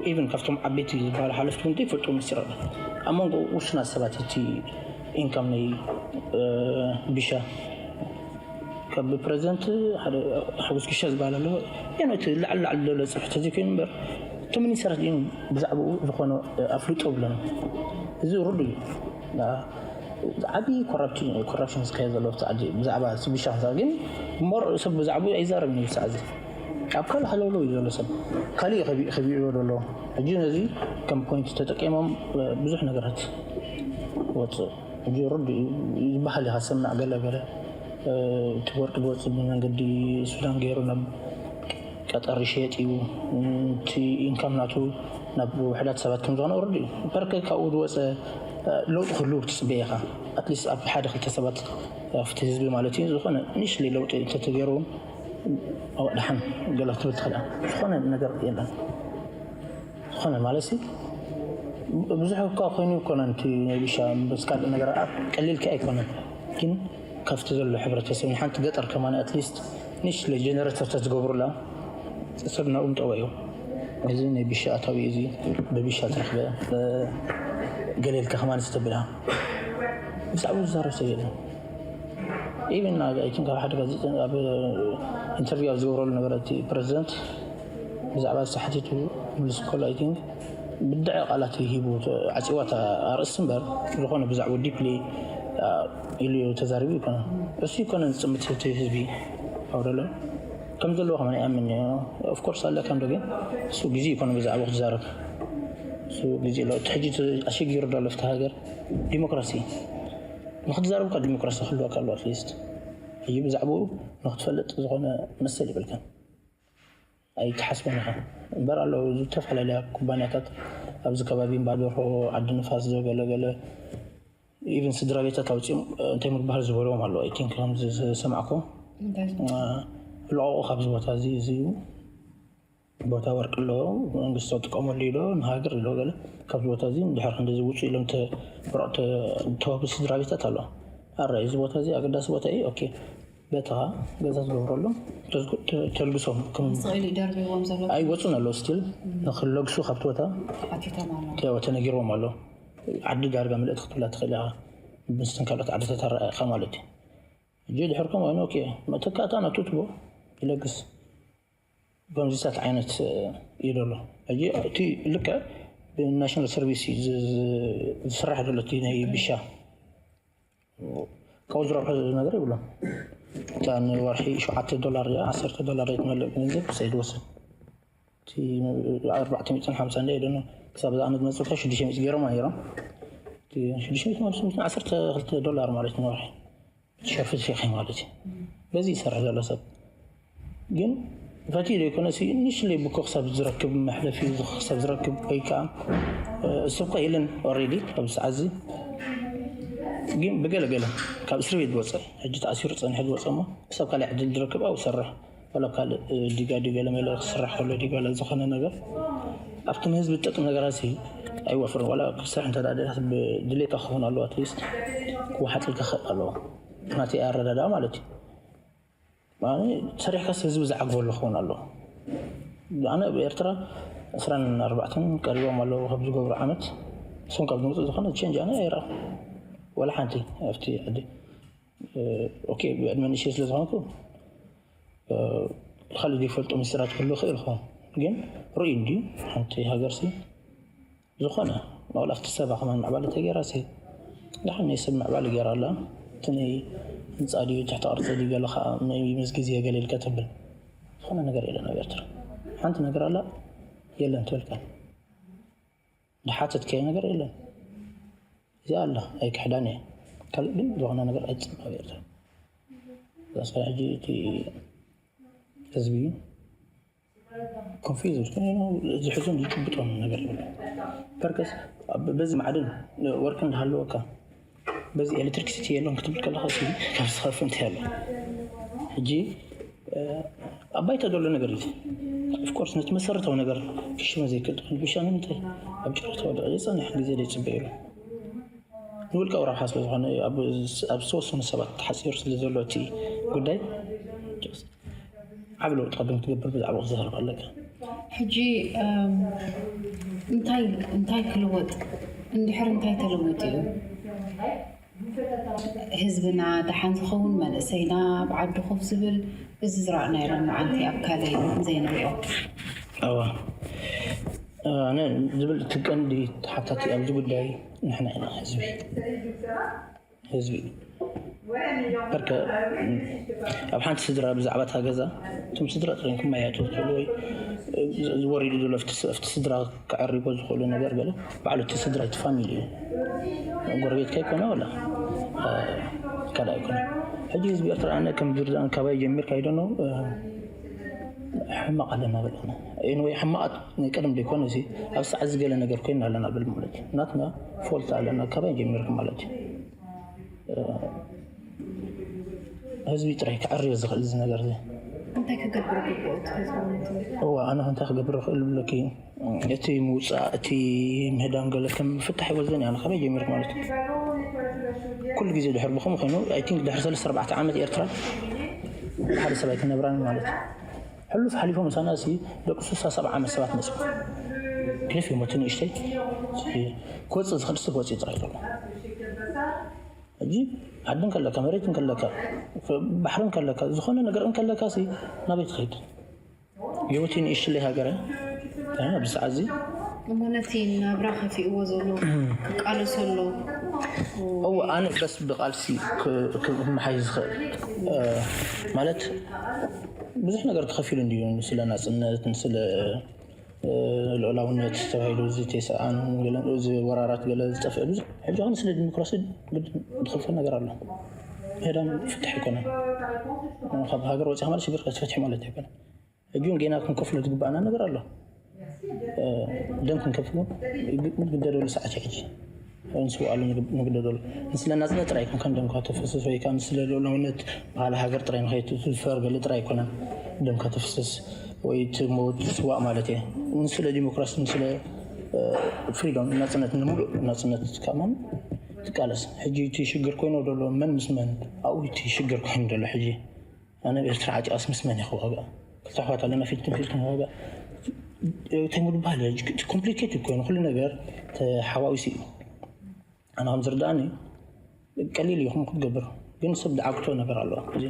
ኢቭን ካብቶም ዓበይቲ ዝበሃሉ ሓለፍቲ እውን ዘይፈልጥዎ ምስጢር ኣሎ። ኣብ መንጎ ውሱናት ሰባት እቲ ኢንካም ናይ፣ እ፣ ቢሻ ብፕረዚደንት ሓደ ሓጎስ ክሻ ዝበሃል ኣሎ። ያን እቲ ላዕሊ ላዕሊ ዘሎ ፅሑፍ ተዘይኮይኑ እምበር፣ እቲ ሚኒስተራት እዮም ብዛዕባኡ ዝኾነ ኣፍልጦ ብለና። እዚ ርዱ እዩ። ዓብዪ ኮራፕሽን ዝካየድ ዘሎ ኣብቲ ዓዲ ብዛዕባ ብሻ። ግን ሞር ሰብ ብዛዕባኡ ኣይዛረብን እዩ። ሳዕ እዚ ኣብ ካልእ ሃለውለው እዩ ዘሎ ሰብ። ካሊእ ከቢዕዎ ዘሎ። ሕጂ ነዚ ከም ፖይንት ተጠቂሞም ብዙሕ ነገራት ወፅእ። ሕጂ ርዱ እዩ ዝበሃል ኢኻ ሰምዕ ገለ ገለ። እቲ ወርቂ ዝወፅእ ብመንገዲ ሱዳን ገይሩ ናብ ቀጠር ይሸየጥ እዩ። እቲ ኢንካም ናቱ ናብ ውሕዳት ሰባት ከም ዝኾነ ርዱ እዩ። በርከ ካብኡ ዝወፀ ለውጢ ክህሉ ክትፅበየ ኢኻ። ኣትሊስት ኣብ ሓደ ክልተ ሰባት ኣብቲ ህዝቢ ማለት እዩ ዝኾነ ንእሽተይ ለውጢ እንተተገይሩ እውን ኣዋእ ደሓን ገለ ክትብል ትኽእል ኢኻ። ዝኾነ ነገር የለን። ዝኾነ ማለት ሲ ብዙሕ እኳ ኮይኑ ይኮነን እቲ ናይ ቢሻ ምስ ካልእ ነገር ቀሊልካ ኣይኮነን። ግን ካብቲ ዘሎ ሕብረተሰብ ንሓንቲ ገጠር ከማን ኣትሊስት ንእሽተይ ጀነሬተር ተዝገብሩላ ሰብ ናብኡ ምጠወ እዩ። እዚ ናይ ቢሻ ኣታዊ እዚ ብቢሻ ትረኽበ ገሌልካ ከማን ዝተብላ ብዛዕባ ዝዛረብ ሰብ የለን። ኢቨን ኣይቲንክ ኣብ ሓደ ጋዜጠ ኣብ ኢንተርቪው ኣብ ዝገብረሉ ነበረ እቲ ፕረዚደንት ብዛዕባ ዝተሓቲቱ ምልስ ከሎ ኣይቲንክ ብድዐ ቃላት ሂቡ ዓፂዋት ኣርእስቲ እምበር ዝኾነ ብዛዕባ ዲፕሊ ኢሉ ተዛሪቡ ይኮነ። እሱ ይኮነ ዝፅምት እቲ ህዝቢ ኣውደሎ ከም ዘለዎ ከመን ይኣምን። ኦፍኮርስ ኣለካ እንዶ ግን እሱ ግዜ ይኮነ ብዛዕባ ክትዛረብ እሱ ግዜ ኣሎ። እቲ ሕጂ ኣሸጊሩ ዶ ኣሎ ፍቲ ሃገር ዲሞክራሲ ንክትዛረብ እኳ ዲሞክራሲ ክህልወካ ኣለዎ ኣትሊስት። ሕጂ ብዛዕባኡ ንክትፈልጥ ዝኾነ መሰል ይብልካን ኣይትሓስቦን ኢኻ። እምበር ኣለዉ ዝተፈላለያ ኩባንያታት ኣብዚ ከባቢ እምባደርሆ ዓዲ ንፋስ ዘገለገለ ኢቨን ስድራ ቤታት ኣውፅኦም እንታይ ምግባር ዝበልዎም ኣለዉ። ኣይ ቲንክ ከም ዝሰማዕኮ ልቐቑ ካብዚ ቦታ እዚ እዚ እዩ ቦታ ወርቂ ኣሎ መንግስቲ ጥቀመሉ ኢሎ ንሃገር ኢሎ ገለ ካብዚ ቦታ እዚ እንድሕር ክንደዚ ውፁ ኢሎም ተወብ ስድራ ቤታት ኣሎ። ኣረ እዚ ቦታ እዚ ኣገዳሲ ቦታ እዩ። ኦኬ በታ ገዛ ዝገብረሉ ተልግሶም ስቕ ኢሉ ይደርብዎም ዘሎ ኣይወፁን ኣለዉ ስቲል ንክለግሱ ካብቲ ቦታ ኣቲቶም ኣሎ ተነጊርዎም ኣሎ። ዓዲ ዳርጋ ምልእቲ ክትብላ ትኽእል ኢኻ። ምስትን ካልኦት ዓድታት ኣረኣኻ ማለት እዩ። እጂ ድሕርኩም ወይኑ ኦኬ መተካእታ ናቱ ትቦ ይለግስ። ከምዚታት ዓይነት እዩ ዘሎ። ሕጂ እቲ ልክዕ ብናሽናል ሰርቪስ ዝስራሕ ዘሎ እቲ ናይ ቢሻ ካብኡ ዝረብሖ ነገር ይብሎም። እታ ንወርሒ ሸውዓተ ዶላር እያ ዓሰርተ ዶላር እያ ትመልእ ገንዘብ ሰይድ ወስን እቲ ኣርባዕተ ሚእትን ሓምሳ እንደ ኢለ ክሳብ ዝኣመት መፅልካ ሽዱሽተ ሚእቲ ገይሮም ነይሮም። ሽዱሽተ ሚእቲ ማለት ዓሰርተ ክልተ ዶላር ማለት ንወርሒ ትሸፍን ፊኺ ማለት እዩ። በዚ ይሰርሕ ዘሎ ሰብ ግን ፈትዩ ዘይኮነ ንሽለይ ብኮ ክሳብ ዝረክብ መሕለፊ ክሳብ ዝረክብ ወይ ከዓ እሱ እኳ የለን ኦሬዲ ኣብዚ ሰዓት እዚ ግን ብገለገለ ካብ እስር ቤት ዝወፀ ሕጂ ተኣሲሩ ፀንሐ ዝወፀ እሞ ክሳብ ካልእ ዕድል ዝረክብ ኣብኡ ይሰርሕ። ወላ ካልእ ዲጋ ዲጋ ለመለ ክስራሕ ከሎ ዲጋ ዝኾነ ነገር ኣብቲ ንህዝቢ ዝጠቅም ነገራት ሲ ኣይወፍርን። ዋላ ክስራሕ እንተ ደኣ ደሊኻ ብድሌታ ክኸውን ኣለዎ ኣትሊስት ክወሓጥልካ ክኽእል ኣለዎ። ናተይ ኣረዳድኣ ማለት እዩ። ሰሪሕካስ ህዝቢ ዝዓግበሉ ክኸውን ኣለዎ። ኣነ ኣብ ኤርትራ ዕስራን ኣርባዕተን ቀሪቦም ኣለዉ ካብ ዝገብሩ ዓመት እሶም ካብ ዝመፁ ዝኾነ ቸንጅ ኣነ ኣይረኣኹ ወላ ሓንቲ ኣብቲ ዓዲ። ኦኬ ብዕድመ ንእሽተይ ስለ ዝኾንኩ ካልእ ዘይፈልጦ ምስጢራት ክህሉ ይኽእል ይኸውን ግን ርእዩ እንድዩ ሓንቲ ሃገርሲ ዝኾነ መቕላፍቲ ሰባ ከማን ምዕባለ ተገይራሲ ደሓን ናይ ሰብ ምዕባለ ገይራ ኣላ። እቲ ናይ ህንፃ ድዩ ትሕቲ ቅርፂ ድዩ ገለ ከዓ maybe ምስ ግዜ ገለ ኢልካ ተብል ዝኾነ ነገር የለን ኣብ ኤርትራ ሓንቲ ነገር ኣላ የለን ትበልካ ዝሓተትካዮ ነገር የለን። እዚኣ ኣላ ኣይክሕዳን እየ ካልእ ግን ዝኾነ ነገር ኣይፅም ኣብ ኤርትራ ዛስፋ ሕጂ እቲ ህዝቢ ኮንፊዝ ዝሕዞን ዝጭብጦን ነገር ይብሉ ፐርከስ በዚ ማዕድን ወርቂ እንዳሃለወካ በዚ ኤሌክትሪክሲቲ የለን ክትብል ከለካ ካብ ዝኸፍ እንታይ ኣሎ ሕጂ ኣብ ባይታ ዘሎ ነገር እዩ ኦፍኮርስ ነቲ መሰረታዊ ነገር ክሽመ ዘይክእል ትኾን ብሻ ንምንታይ ኣብ ጨረታ ወደ ዝፀንሕ ግዜ ዘይፅበ ይብሉ ንውልቃዊ ረብሓ ስለ ዝኾነ ኣብ ዝተወሰኑ ሰባት ተሓፂሩ ስለ ዘሎ እቲ ጉዳይ ዓብ ለውጢ ቅድም ክትገብር ብዛዕባ ክዛረብ ኣለካ ሕጂ እንታይ እንታይ ክልወጥ እንድሕር እንታይ ተለወጡ እዩ ህዝብና ደሓን ዝኸውን፣ መንእሰይና ኣብ ዓዱ ኮፍ ዝብል፣ እዚ ዝረኣናዮ ሎማዓንቲ ኣብ ካልእ ዘይንሪኦ። እዋ ኣነ ዝብል እቲ ቀንዲ ተሓታቲ ኣብዚ ጉዳይ ንሕና ኢና። ህዝቢ ህዝቢ በርከ ኣብ ሓንቲ ስድራ ብዛዕባ እታ ገዛ እቶም ስድራ ጥሪም ክመያየጡ ዝኽእሉ ወይ ዝወሪዱ ዘሎ ኣብቲ ስድራ ክዕሪቦ ዝኽእሉ ነገር ገለ ባዕሉ እቲ ስድራ እቲ ፋሚሊ እዩ። ጎረቤትካ ይኮነ ወላ ካልእ ኣይኮነ። ሕጂ ህዝቢ ኤርትራ ኣነ ከም ዝርዳእን ካባይ ጀሚርካ ይደኖ ሕማቕ ኣለና በለና ወይ ሕማቓት ናይ ቀደም ዘይኮነ እዚ ኣብ ሰዓት ዝገለ ነገር ኮይና ኣለና ብል ማለት እዩ። ናትና ፎልት ኣለና ካባይ ጀሚርካ ማለት እዩ። ህዝቢ ጥራይ ክዕርዮ ዝኽእል እዚ ነገር እዚ። እንታይ ክገብር ግብኦ እቲ ህዝቢ ማለት እዩ? እዋ ኣነ እንታይ ክገብር ይኽእል ብለኪ እቲ ምውፃእ እቲ ምህዳም ገለ ከም ፍታሕ ይወዘን እያ። ከመይ ጀሚርክ ማለት እዩ። ኩሉ ግዜ ድሕር ብኸምኡ ኮይኑ ኣይ ቲንክ ድሕሪ ሰለስተ ኣርባዕተ ዓመት ኤርትራ ሓደ ሰብ ኣይትነብራን ማለት እዩ። ሕሉፍ ሓሊፎ ምሳና ሲ ደቂ ሱሳ ሰብዓ ዓመት ሰባት መፅኡ ክልፍ ይሞት ንእሽተይ ክወፅእ ዝኽእል ሰብ ወፅእ ጥራይ ዘሎ ሕጂ ዓዲ እንከለካ መሬት እንከለካ ባሕሪ እንከለካ ዝኾነ ነገር እንከለካ ሲ ናበይ ትኸይድ? ጅቡቲ ንእሽለይ ሃገረ ብሰዓዚ እሞ ነቲ ናብራ ከፊእዎ ዘሎ ክቃለሶ ኣሎ። እው ኣነ በስ ብቃልሲ ክመሓይ ዝኽእል ማለት ብዙሕ ነገር ተኸፊሉ እንድዩ ስለ ናፅነት ስለ ልዑላውነት ተባሂሉ ዝተሰኣን እዚ ወራራት ገለ ዝጠፍአ ብዙሕ ሕጂ ኸን ስለ ዲሞክራሲ ዝኸፈል ነገር ኣሎ። ምህዳም ፍትሕ ኣይኮነን። ካብ ሃገር ወፂኻ ማለት ሽግር ክትፈትሕ ማለት ኣይኮነን። ሕጂ እውን ጌና ክንከፍሎ ዝግባኣና ነገር ኣሎ። ደም ክንከፍሎ ንግደደሉ ሰዓት ሕጂ ንስውኣሉ ንግደደሉ ንስለ ናፅነት ጥራይ ኣይኮን ከም ደምካ ተፈስስ ወይ ከዓ ንስለ ልዑላውነት ባህሊ ሃገር ጥራይ ንኸይትዝፈር ገለ ጥራይ ኣይኮነን። ደምካ ተፍስስ ወይ ትሞት ትስዋእ ማለት እየ። ንስለ ዲሞክራሲ ንስለ ፍሪዶም ናፅነት ንምሉእ ናፅነት ከማን ትቃለስ። ሕጂ እቲ ሽግር ኮይኑ ደሎ መን ምስ መን ኣብኡ እቲ ሽግር ኮይኑ ደሎ ሕጂ ኣነ ኤርትራ ዓጢቓስ ምስ መን ይኸዋጋ ክልተ ኣሕዋት ኣለና ፊት ንፊት ክንዋጋ እንታይ ምድባል ኮምፕሊኬትድ ኮይኑ ኩሉ ነገር ተሓዋዊሱ እዩ። ኣነ ከም ዝርዳእኒ ቀሊል እዩ ከም ክትገብር ግን ሰብ ዝዓግቶ ነገር ኣሎ እዚ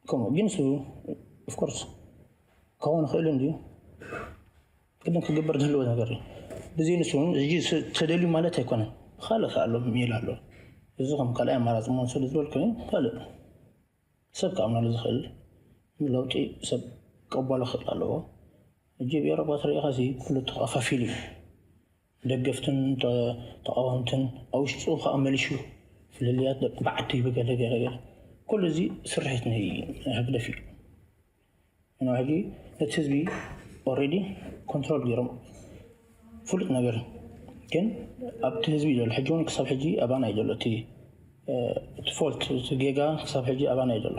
ከምኡ ግን ሱ ኦፍኮርስ ክኸውን ይኽእል እንድዩ ግን ክግበር ዝህልዎ ነገር እዩ። ብዚ ንሱ እውን እዚ ተደልዩ ማለት ኣይኮነን። ካልእ ከ ኣሎ ሜላ ኣሎ። እዚ ከም ካልኣይ ኣማራፂ መሆን ስለ ዝበልኩ ካልእ ሰብ ክኣምነሉ ዝኽእል ለውጢ ሰብ ክቕበሎ ክኽእል ኣለዎ። ሕጂ ኣብ ኤውሮጳ ትሪኢኻ ሲ ኩሉ ተኸፋፊሉ እዩ። ደገፍትን ተቃወምትን ኣብ ውሽጡ ከዓ መሊሹ ፍልልያት ደቂ በዓቲ ብገለ ገለ ገለ ኩሉ እዚ ስርሒት ናይ ህግደፍ እዩ። ሕጂ ነቲ ህዝቢ ኦልሬዲ ኮንትሮል ገይሮም ፍሉጥ ነገር ግን ኣብቲ ህዝቢ ዘሎ ሕጂ እውን ክሳብ ሕጂ ኣባና እዩ ዘሎ እቲ እቲ ፎልት እቲ ጌጋ ክሳብ ሕጂ ኣባና እዩ ዘሎ።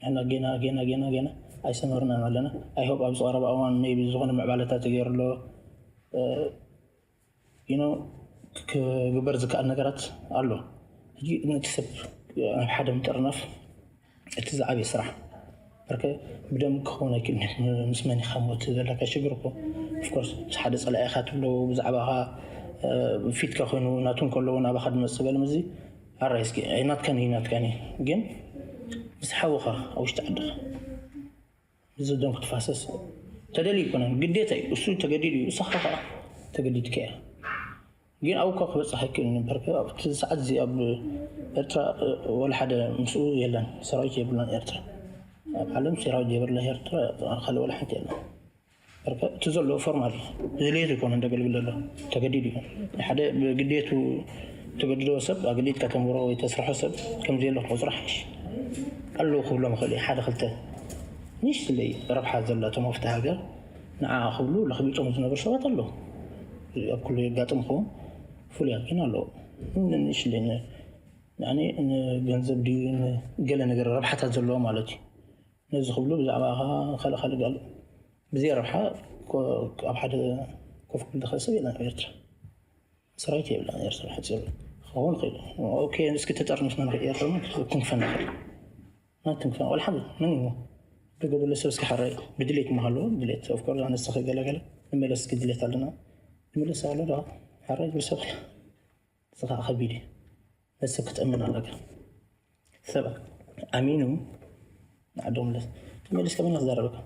ንሕና ጌና ጌና ጌና ጌና ኣይሰመርናን ኣለና። ኣይ ሆፕ ኣብዚ ቀረባ እዋን ሜይ ቢ ዝኾነ ምዕባለታት ይገይሩ ኣሎ። ዩ ኖ ክግበር ዝከኣል ነገራት ኣሎ። ሕጂ ነቲ ሰብ ናብ ሓደ ምጥርናፍ እቲ ዝዓበየ ስራሕ በርከ ብደም ክኸውን ኣይክእል ምስ መን ኢኻ ሞት ዘለካ ሽግር እኮ ኦፍኮርስ ምስ ሓደ ፀላኢኻ ትብሎ ብዛዕባኻ ፊትካ ኮይኑ ናቱ እንከለዎ ናባኻ ዝመፅእ ገለ ምዚ ኣራይ እስኪ ኣይናትካን እዩ ናትካን እዩ ግን ምስ ሓውኻ ኣብ ውሽጢ ዓድኻ እዚ ደም ክትፋሰስ ተደልዩ ኣይኮነን፣ ግዴታ እዩ። እሱ ተገዲዱ እዩ፣ እሳኻ ከዓ ተገዲድካ እያ። ግን ኣብኡ እኳ ክበፅሕ ኣይክእልን እምበር፣ ኣብቲ ሰዓት እዚ ኣብ ኤርትራ ወላ ሓደ ምስኡ የለን፣ ሰራዊት የብላን ኤርትራ። ኣብ ዓለም ሰራዊት የብላ ኤርትራ ካልእ ወላ ሓንቲ የለን። በርከ እቲ ዘሎ ፎርማል እዩ፣ ብድልየቱ ኣይኮነን ዘገልግል ዘሎ፣ ተገዲዱ እዩ። ሓደ ብግዴቱ ተገድዶ ሰብ ኣገዲድካ ተንብሮ ወይ ተስርሖ ሰብ ከምዘየለ ክቆፅሮ ሓይሽ ኣለዉ ክብሎም ይኽእል እዩ ሓደ ክልተ ንእሽትለይ ረብሓ ዘለቶም ኣብቲ ሃገር ንዓ ክብሉ ለኽቢጦም ዝነበሩ ሰባት ኣለዉ። ኣብ ኩሉ የጋጥም ክኸውን ፍሉያት ግን ኣለዉ። ንእሽትለይ ንገንዘብ ድዩ ገለ ነገር ረብሓታት ዘለዎ ማለት እዩ። ነዚ ክብሉ ብዛዕባ ካልእ ካልእ ጋል ብዘይ ረብሓ ኣብ ሓደ ኮፍ ክብል ዝኽእል ሰብ የለን ኣብ ኤርትራ። ሰራዊት የብላን ኤርትራ ሓፂሩ ክኸውን ይኽእል። ኦኬ እስኪ ተጠርኒፍና ንኽእል ኤርትራ እውን ክትንክፈና ይኽእል። ናትንክፈና ወላ ሓደ መን እዩ ብገደሎ ሰብ እስኪ ሓራይ ብድሌት ምሃለዎ ድሌት ኦፍኮርስ ኣነ እስኺ ገለገለ ንመለስ እስኪ ድሌት ኣለና ንመለስ ኣሎ ዶ ሓራይ ዝብል ሰብ እዚ ከዓ ከቢድ እዩ። ንሰብ ክትእምን ኣለካ። ሰብ ኣሚኑ ንዓዶም መለስ። ተመሊስካ መን ክዛረበካ?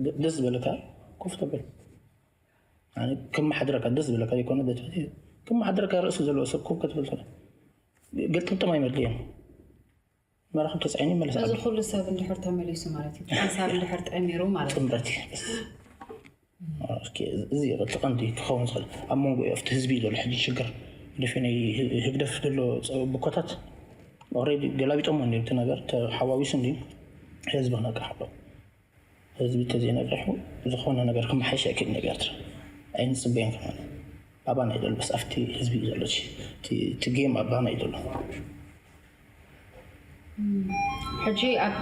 ደ- ደስ ዝበለካ ኮፍ ተብል። ኣነ ከመሓድረካ ደስ ዝበለካ ዘይኮነ ደትፈት ከመሓድረካ ርእሲ ዘለዎ ሰብ ኮፍ ክትብል ትኽእል። ገጥምጥም ኣይመድልየን። መራኽብ ተፃዒኑ ይመለስ እዚ ዓዲ። ኩሉ ሰብ እንድሕር ተመሊሱ ማለት እዩ፣ ሓንሳብ እንድሕር ጠሚሩ ማለት እዩ። ጥምረት እዩ። እስኪ እዚ እቲ ቀንዲ ክኸውን ዝኽእል ኣብ መንጎ ኣብቲ ህዝቢ ዘሎ ሕጂ ሽግር፣ ደፊ ናይ ህግደፍ ዘሎ ጸ- ብኮታት ኦልሬዲ ገላቢጦሞ እንዲ እቲ ነገር ተሓዋዊሱ እንዲ ህዝቢ ክነቅሕ ኣሎ። ህዝቢ ተዘይነቂሑ ዝኾነ ነገር ክመሓየሽ ኣይክእል ነገር ኣይንፅበየን ከማን ኣባና እዩ ዘሎ። በስ ኣብቲ ህዝቢ እዩ ዘሎ። እቲ- እቲ ጌም ኣባና እዩ ዘሎ። ሕጂ ኣብ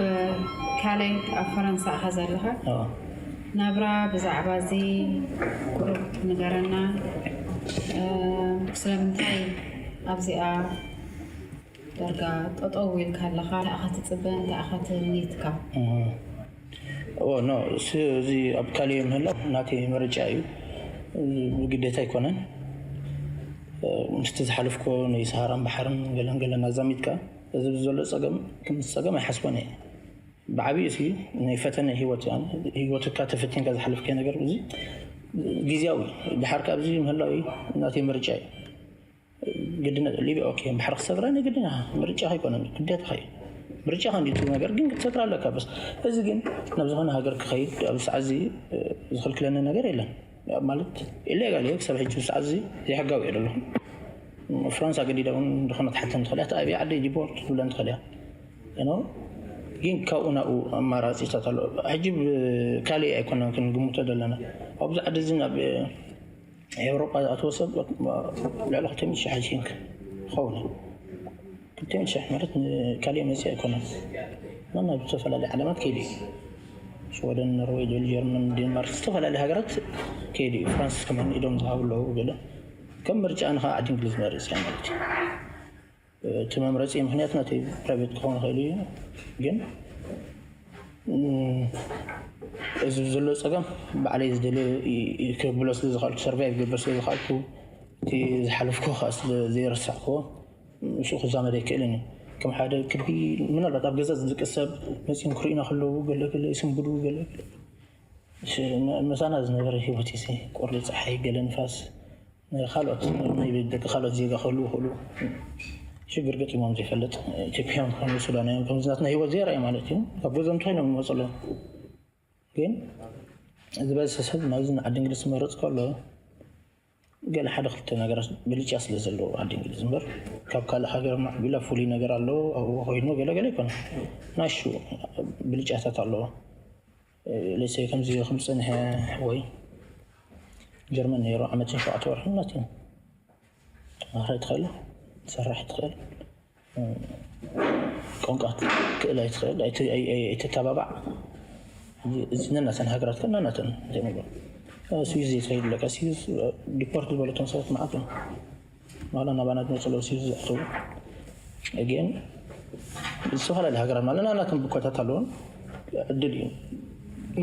ካልእ ኣብ ፈረንሳ ኢኻ ዘለኻ። ኣዎ። ናብራ ብዛዕባ እዚ ቁሩብ ንገረና። እ፣ ስለምንታይ ኣብዚኣ ዳርጋ ጠጠው ኢልካ ኣለኻ? እንታይ ኢኻ ትጽበ? እንታይ ኢኻ ትምኒትካ? ኦ ኖ፣ እዚ ኣብ ካልእ ምህላው ናተይ ምርጫ እዩ። ብግዴታ ኣይኮነን። ምስቲ ዝሓለፍኮ ናይ ሰሃራን ባሕርን ገለን ገለን ኣዛሚድካ እዚ ዘሎ ጸገም ከም ጸገም ኣይሓስቦን እየ። ብዓብዩ እዚ ናይ ፈተነ ህይወት እያ። ህይወትካ ተፈቲንካ ዝሓለፍካዮ ነገር እዚ ግዝያዊ። ድሓር ካብዚ ምህላው ናተይ ምርጫ እዩ። ግድነት ሊቢ ኦኬ፣ ባሕሪ ክሰግራ ናይ ግድን ኢኻ። ምርጫኻ ኣይኮነን፣ ግዴታኻ እዩ። ምርጫኻ እንዲዩ እቲ ነገር ግን ክትሰግራ ኣለካ። በስ እዚ ግን ናብ ዝኾነ ሃገር ክኸይድ ኣብ ሰዓት እዚ ዝኽልክለኒ ነገር የለን። ማለት ኢሌጋል እየ ክሳብ ሕጂ፣ ሰዓት እዚ ዘይሕጋዊ እየ ዘለኹ። ፍራንስ ኣገዲዳ እውን ዝኾነ ትሓተን ትኽእል እያ። ኣብይ ዓዲ ዲፖርት ትብለን ትኽእል እያ። You know? ግን ካብኡ ናብኡ ኣማራፂታት ኣሎ። ሕጂ ካልእ ኣይኮነን ክንግምቶ ዘለና ኣብዚ ዓዲ እዚ ናብ ኤውሮጳ ዝኣተወ ሰብ ልዕሊ ክልተ ሚእቲ ሺሕ I think ይኸውን እዩ። ክልተ ሚእቲ ሺሕ ማለት ንካሊእ መፅእ ኣይኮነን። እና ናብ ዝተፈላለዩ ዓለማት ከይዱ እዩ። ሽወደን፣ ኖርዌይ፣ ጀርመን፣ ዴንማርክ፣ ዝተፈላለዩ ሃገራት ከይዱ እዩ። ፍራንስ ከማን ኢዶም ዝሃቡ ኣለዉ። ገለ ከም ምርጫ ንኻ ዓዲ እንግሊዝ መርፅ እያ ማለት እዩ። እቲ መምረፂ ምክንያት ናተይ ፕራይቬት ክኸውን ይኽእል እዩ። ግን እዚ ዘሎ ፀገም ባዕለይ ዝደልየ ክብሎ ስለ ዝኽኣልኩ፣ ሰርቫይቭ ክገብር ስለ ዝኽኣልኩ፣ እቲ ዝሓለፍኩ ከዓ ስለ ዘይረሳዕኩዎ ምስኡ ክዛመድ ኣይክእልን እዩ። ከም ሓደ ክቢ ምናልባት ኣብ ገዛ ዝድቅስ ሰብ መፂኦም ክርእዩና ከለዉ ገለ ገለ ይስንብዱ፣ ገለ ገለ ምሳና ዝነበረ ህይወት እዩ። ቁሪ ፀሓይ፣ ገለ ንፋስ፣ ካልኦት ናይ ደቂ ካልኦት ዜጋ ክህልዉ ይኽእሉ። ሽግር ገጢሞም ዘይፈልጥ ኢትዮጵያውያን ክኾኑ ሱዳናውያን ከምዚ ናትና ህይወት ዘይረኣዩ ማለት እዩ። ካብ ገዝኦም እንተኾይኖም ይመፁ ኣለዉ። ግን ዝበዝሐ ሰብ ናብዚ ንዓዲ እንግሊዝ ዝመረፅ ከሎ ገለ ሓደ ክልተ ነገራት ብልጫ ስለ ዘለዎ ዓዲ እንግሊዝ እምበር ካብ ካልእ ሃገር ማዕቢላ ፍሉይ ነገር ኣለዎ ኣብኡ ኮይኑ ገለገለ ይኮነ ናሹ ብልጫታት ኣለዎ። ሌሴ ከምዚ ከም ዝፀንሐ ወይ ጀርመን ነይሩ ዓመትን ሸውዓተ ወርሒ ናት እዩ። ተማሃራይ ትኽእል ትሰራሕ ትኽእል ቋንቋ ክእል ኣይትኽእል ኣይትተባባዕ። እዚ ነናተን ሃገራት ከ ናናተን ዘይምግባር ስዊዝ ዘይትኸይድ ኣለካ። ስዊዝ ዲፖርት ዝበለቶም ሰባት መዓት እዮም። ማላ ናባና ዝመፅለው ስዊዝ ዝኣተው ግን ዝተፈላለዩ ሃገራት ማለት ናናተን ብኮታት ኣለውን ዕድል እዩ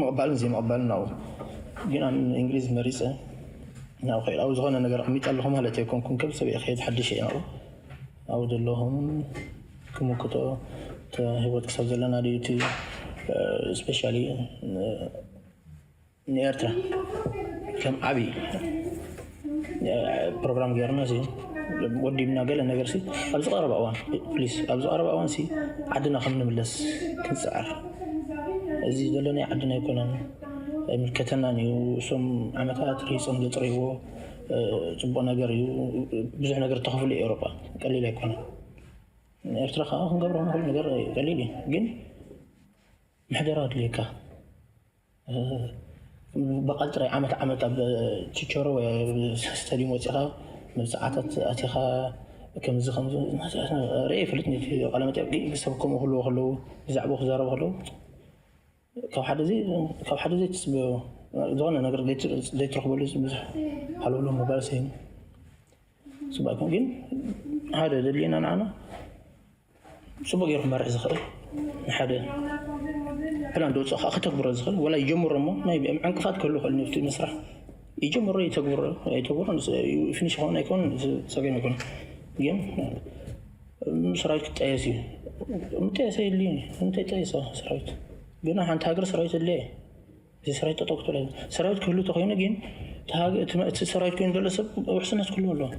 ምቕባልን ዘይምቕባልን ናው ግን ኣብ እንግሊዝ መሪፀ ናው ከይድ ኣብ ዝኾነ ነገር ኣሚጥ ኣለኹ ማለት ኣይኮንኩን ከም ሰብ እየ ከይድ ሓድሽ እየ ናው ኣብ ዘለኹም ክምክቶ ህይወት ክሳብ ዘለና ድዩ እቲ ስፔሻሊ ንኤርትራ ከም ዓብዪ ፕሮግራም ገይርና እዚ ወዲብና ገለ ነገር ሲ ኣብዚ ቀረባ እዋን ፕሊስ ኣብዚ ቀረባ እዋን ሲ ዓድና ከም ንምለስ ክንፅዓር እዚ ዘሎ ናይ ዓድና ኣይኮነን ኣይምልከተናን እዩ እሶም ዓመታት ሪፆም ዘፅረይዎ ፅቡቅ ነገር እዩ ብዙሕ ነገር ተኸፍሉ ኤውሮጳ ቀሊል ኣይኮነን ኤርትራ ከዓ ክንገብሮ ንክእል ነገር ቀሊል እዩ ግን ምሕደራ ኣድልየካ በቃል ጥራይ ዓመት ዓመት ኣብ ችቸሮ ወይ ኣብ ስታዲየም ወፂኻ መብፅዓታት ኣቲኻ ከምዚ ከምዚ ርአ ይፈልጥ ነቲ ቃለመጠይቅ ሰብ ከምኡ ክህልዎ ከለዉ ብዛዕባኡ ክዛረቡ ከለዉ ካብ ሓደ ዘይ- ካብ ሓደ ዘይትፅበዮ ዝኾነ ነገር ዘይት- ዘይትረኽበሉ ብዙሕ ሃለውሎ ምባል ሰይኑ ፅቡቅ ኣይኮን ግን ሓደ ዘድልየና ንዓና ፅቡቅ ገይሩ ክመርሕ ዝኽእል ንሓደ ፕላን ደውፅእ ከዓ ከተግብሮ ዝኽእል ወላ ይጀምሮ እሞ ናይ ዕንቅፋት ክህሉ ይኽእል ንፍቲ ምስራሕ ይጀምሮ ይተግብሮ ኣይተግብሮ ፊኒሽ ይኸውን ኣይኮን ፀገም ኣይኮን ግን ሰራዊት ክጠየስ እዩ። ምጠየሰ የድልዩ። እንታይ ጠየሰ ሰራዊት? ግና ሓንቲ ሃገር ሰራዊት የድልየ። እዚ ሰራዊት ጠጠው ክትብል ኣይኮነን። ሰራዊት ክህሉ ተኮይኑ ግን እቲ ሃገ-፣ እቲ መ-፣ እቲ ሰራዊት ኮይኑ ዘሎ ሰብ ውሕስነት ክህልዎ ኣለዎ።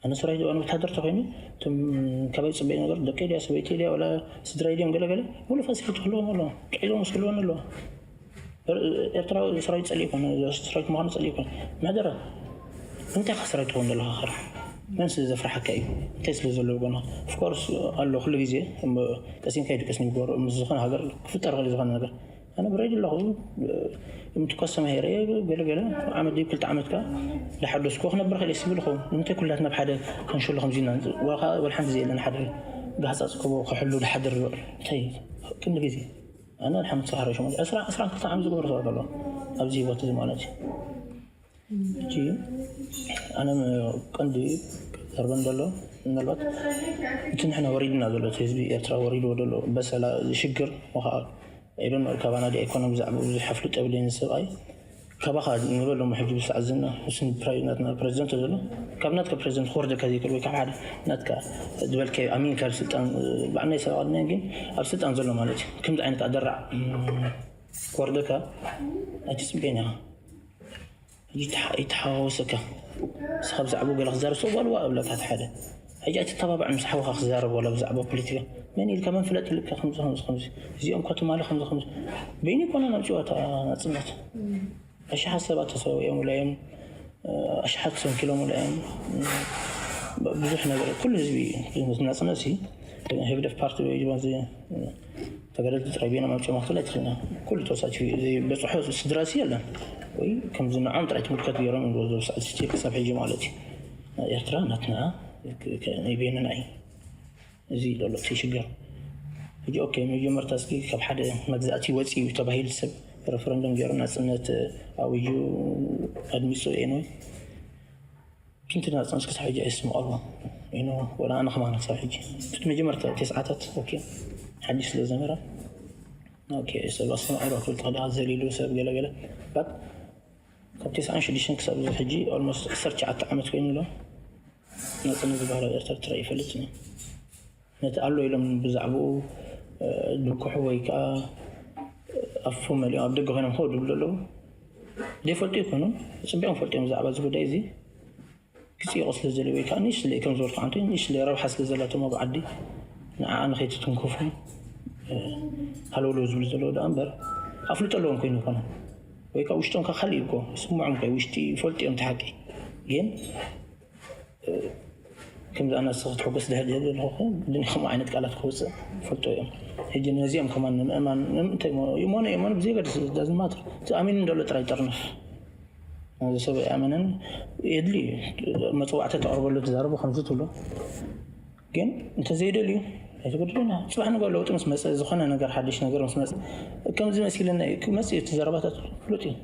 ኣነ ሰራዊት፣ ኣነ ወታደር ተኮይኑ፣ እቶም ካባይ ዝፅበዩ ነገር፣ ደቀይ ድያ፣ ሰበይቲ ድያ፣ ወላ ስድራይ ድዮም፣ ገለ ገለ፣ ሙሉ ፋሲሊቲ ክህልዎም ኣለዎ። ጥዒሎም ክህልወኒ ኣለዎ። ኤርትራዊ ሰራዊት ጸሊእ ይኮን፣ ሰራዊት ምዃኑ ጸሊእ ይኮን። ምሕደራ። እንታይ ከ ሰራዊት ትኸውን ዘለኻ ኸ? መን ስለ ዘፍርሓካ እዩ? እንታይ ስለ ዘሎ ጎና? ኦፍኮርስ ኣሎ፣ ኩሉ ግዜ እሞ ቀሲንካ እዩ ቀሲን ይግበሩ። ምስ ዝኾነ ሃገር ክፍጠር ይኽእል እዩ ዝኾነ ነገር። ኣነ ብሬድ ኣለኹ፣ እምትኮ ሰማሄረ፣ ገለ ገለ፣ ዓመት ድዩ ክልተ ዓመት ከ ዝሓደስኩ ክነብር ክእል እየ ዝብል ይኸውን። ንምንታይ ኩላትና ኣብ ሓደ ክንሽሎ ከምዚ ኢና? ዋላ ወላ ሓንቲ ዘየለን ሓደ ጋህጻጽ ክቦ ክሕሉ ዝሓድር እንታይ? ክንዲ ግዜ። ኣነ ሓምሳ ሓረሹ ማለት ዕስራ፣ ዕስራን ክልተ ዓመት ዝገበሩ ሰባት ኣለዉ ኣብዚ ህይወት እዚ ማለት እዩ። ሕጂ ኣነ ም-፣ ቀንዲ ዘርበን ዘሎ ምናልባት እቲ ንሕና ወሪድና ዘሎ፣ እቲ ህዝቢ ኤርትራ ወሪድዎ ዘሎ በሰላ፣ እዚ ሽግር፣ ወኸዓ፣ I don't know፣ ካባና ድኣ ኣይኮነን፣ ብዛዕባ ብዙሕ ኣፍልጦ የብለይን፣ እዚ ሰብኣይ። ካባኻ ንበሎ እሞ ሕጂ ብሳዕ ዝና፣ እሱ ፕረ-፣ ናትና ፕረዚደንት ዘሎ፣ ካብ ናትካ ፕረዚደንት ክወርደካ ዘይክእል፣ ወይ ካብ ሓደ ናትካ ዝበልካዮ ኣሚንካ ኣብ ስልጣን፣ ባዕናይ ሰብ ኣድናን ግን ኣብ ስልጣን ዘሎ ማለት እዩ። ከምዚ ዓይነት ኣደራዕ፣ ም፣ ክወርደካ ኣይትጽበይን ኢኻ። ይትሓ-፣ ይተሓዋወሰካ። ንስኻ ብዛዕባኡ ገለ ክዛረብ ሰብ ዋልዋ እብለካ፣ እቲ ሓደ። ሕጂ ኣይትተባባዕ ምስ ሓውኻ ክዛረብ ዋላ ብዛዕባ ፖለቲካ። መን ኢልካ፣ መን ፍለጥ ኢልካ፣ ከምዚ፣ ከምዚ፣ ከምዚ። እዚኦም እኮ ትማሊ ከምዚ፣ ከምዚ። በይኑ ይኮነ ናብ ጨዋታ ናጽነት። ኣሽሓት ሰባት ተሰዊኦም ውላ እዮም። ኣሽሓት ሰንኪሎም ውላ እዮም። ብዙሕ ነገር፣ ኩሉ ህዝቢ እዩ። ናጽነት ሲ ህግደፍ ፓርቲ ወይ ድማ እዚ ተጋደልቲ ጥራይ ቤና ማውጫ ማክተል ኣይትኽእልና። ኩሉ ተሳትፊ እዩ። ዘይበጽሖ ስድራ ሲ የለን። ወይ ከምዚ ንዖም ጥራይ ትምልከት ገይሮም እዮም ዝወስዱ። ሰዓት ክሳብ ሕጂ ማለት እዩ። ኤርትራ ናትና፣ ክ-፣ ክ-፣ ናይ ቤንና እዩ። እዚ ዘሎ እቲ ሽግር። ሕጂ ኦኬ፣ መጀመርታ እስኪ ካብ ሓደ መግዛእቲ ወፂኡ ተባሂሉ ሰብ ሬፈረንደም ገይሩ ናፅነት ኣውጁ ኣድሚፁ እዩ ነው። ሽንቲ ናፅነት ክሳብ ሕጂ ኣይስምዖ ኣለዎ። ኢኖ ወላ ኣነ ከማን ክሳብ ሕጂ። እቲ መጀመርታ ተስዓታት ኦኬ፣ ሓድሽ ስለ ዝነበረ ኦኬ፣ ሰብ ኣስተማቒሩ ክብል ተኸዳ ዘሊሉ ሰብ ገለገለ። ባት ካብ ተስዓን ሽዱሽተን ክሳብ እዚ ሕጂ ኦልሞስት ዓሰርተ ትሽዓተ ዓመት ኮይኑ ኣሎ። ናፅነት ዝበሃል ኣብ ኤርትራ ትራይ ይፈልጥ እዩ። ነቲ ኣሎ ኢሎም ብዛዕባኡ፣ እ፣ ድኩሑ ወይ ከዓ ኣፎም መሊኦም ኣብ ደገ ኮይኖም ከው ድብሉ ኣለዉ። ዘይፈልጡ ይኾኑ፣ ጽቢቖም ፈልጡ እዮም ብዛዕባ እዚ ጉዳይ እዚ። ክጽይቑ ስለ ዝደልዩ ወይ ከዓ ንእሽትለይ ከም ዝበልኩ ዓንቱ ንእሽትለይ ረብሓ ስለ ዘላቶም ኣብ ዓዲ ንዓኣ ንኸይትትንክፉ፣ እ፣ ሃለውለው ዝብሉ ዘለዉ ደኣ እምበር ኣፍልጦ ኣለዎም ኮይኑ ይኾኑ። ወይ ከዓ ውሽጦም ከዓ ካልእ እዩ እኮ፣ ይስምዖም እኮ እዩ፣ ውሽጢ ይፈልጡ እዮም እቲ ሓቂ። ግን ከምዚ ኣነ ንስኺ ክትሕጎስ ድሕር ዝብል ዘለኹ ግን ከምኡ ዓይነት ቃላት ክወፅእ ይፈልጡ እዮም። ሕጂ ነዚኦም ከማን ንምእማን ንምንታይ እሞ ይእመኑ የእመኑ ብዘየገድስ ዳዝማት እቲ ኣሚኑ እንደሎ ጥራይ ይጠርንፍ። እዚ ሰብ ኣይኣመነን የድሊ እዩ። መፅዋዕቲ ተቕርበሉ ትዛረቡ ከምዚ ትብሉ ግን እንተዘይደልዩ ኣይትገድሉና። ፅባሕ ንግሆ ለውጢ ምስ መፀ ዝኾነ ነገር ሓድሽ ነገር ምስ መፀ ከምዚ መሲለና እዩ ክመፅእ እዩ። እቲ ዘረባታት ፍሉጥ እዩ።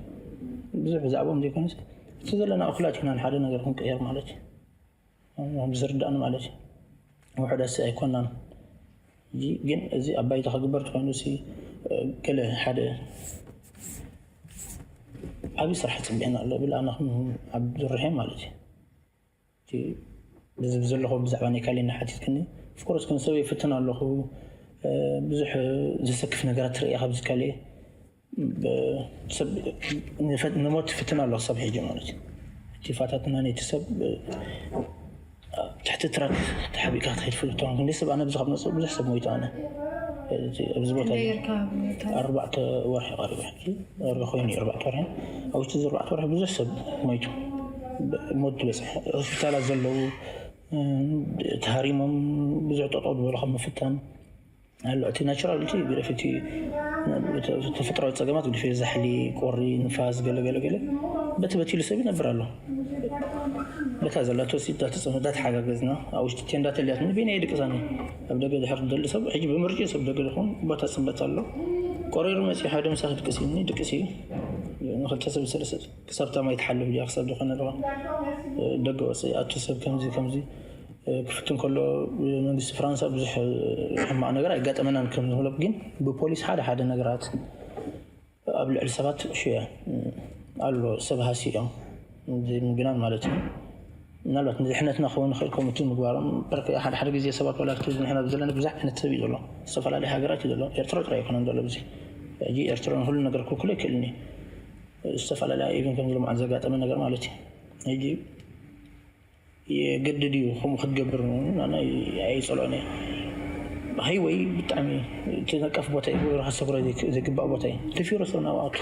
ብዙሕ ብዛዕባኦም ዘይኮነስ እቲ ዘለና እኹላት ኢና ንሓደ ነገር ክንቀየር ማለት እዩ። ከም ዝርዳእኒ ማለት እዩ። ውሑዳት ሲ ኣይኮናን። እዚ ግን እዚ ኣብ ባይታ ክግበር ተኮይኑ ሲ፣ እ፣ ገለ ሓደ ዓብዪ ስራሕ ፅቢዕና ኣሎ ብል ኣነ ከም ዓብዱርሒም ማለት እዩ። እቲ ብዚ ዘለኹ ብዛዕባ ናይ ካሌ እናሓቲትክኒ፣ ኦፍኮርስ ከም ሰብ ይፍትን ኣለኹ። እ፣ ብዙሕ ዘሰክፍ ነገራት ትርኢ ካብዚ ካሌ። ብ-፣ ሰብ ንፈ-፣ ንሞት ይፍትን ኣሎ ክሳብ ሕጂ ማለት እዩ። እቲ ፋታትና ነቲ ሰብ፣ እ፣ ኣብ ትሕቲ ትራክ ተሓቢእካ ክትኸይድ ፍሉጥ ትኾን። ክንደይ ሰብ ኣነ ብዚ ካብ መፅእ ብዙሕ ሰብ ሞይቱ ኣነ። እቲ ኣብዚ ቦታ እዚ ጌርካ? ኣርባዕተ ወርሒ ቀሪቡ ሕጂ። ወርሒ ኮይኑ እዩ፣ ኣርባዕተ ወርሒ። ኣብ ውሽጢ እዚ ኣርባዕተ ወርሒ ብዙሕ ሰብ ሞይቱ። ብ-፣ ሞት ዝበፅሐ። ሆስፒታላት ዘለዉ፣ እ፣ ተሃሪሞም ብዙሕ ጠጠው ዝበሉ ካብ ምፍታን። ኣሎ። እቲ ናቹራል እቲ ግደፍ፣ እቲ ተፈጥራዊ ጸገማት ግደፍ፣ ዛሕሊ፣ ቁሪ፣ ንፋስ፣ ገለ ገለ ገለ በቲ በቲ ኢሉ ሰብ ይነብር ኣሎ። በታ ዘላቶ ሲ እንዳተጸመ-፣ እንዳተሓጋገዝና ኣብ ውሽጢ ቴንዳ ተልያት ንቤና ይድቅሳኒ። ኣብ ደገ ድሕር ዝደሊ ሰብ ሕጂ ብምርጭ ሰብ ደገ ዝኾን ቦታ ጽበት ኣሎ። ቆሪሩ መጺኡ ሓደ ምሳኺ ድቅስ ይኒ ድቅስ እዩ። ንክልተ ሰብ ሰለስተ ክሳብ ታማይ ትሓልፍ ድያ ክሳብ ዝኾነ ደገ ወጽእ ኣቱ ሰብ ከምዚ ከምዚ ክፍትን ከሎ መንግስቲ ፍራንሳ ብዙሕ ሕማቕ ነገር ኣይጋጠመናን ከም ዝብሎ፣ ግን ብፖሊስ ሓደ ሓደ ነገራት ኣብ ልዕሊ ሰባት ሽያ ኣሎ፣ ሰብ ሃሲ እዮም፣ ዘይምግናን ማለት እዩ። ምናልባት ንድሕነትና ክኸውን ይኽእል ከምኡ ምግባሮም በርክ ሓደ ሓደ ግዜ ሰባት ዋላ ኣብቲ ንሕና ዘለና ብዙሕ ዓይነት ሰብ እዩ ዘሎ። ዝተፈላለዩ ሃገራት እዩ ዘሎ። ኤርትራ ጥራይ ኣይኮነን ዘሎ ብዙ። ሕጂ ኤርትራ ንኩሉ ነገር ክውክሎ ኣይክእልን እዩ። ዝተፈላለያ ኢቨን ከም ዝለምዓት ዘጋጠመ ነገር ማለት እዩ። ሕጂ የገድድ እዩ ከምኡ ክትገብር። ኣነ ኣይፀልኦን እየ። ሃይወይ ብጣዕሚ ተነቀፍ ቦታ እዩ። ወይሮ ሃሰብሮ ዘይግባእ ቦታ እዩ። ተፊሮ ሰብ ናብኣቱ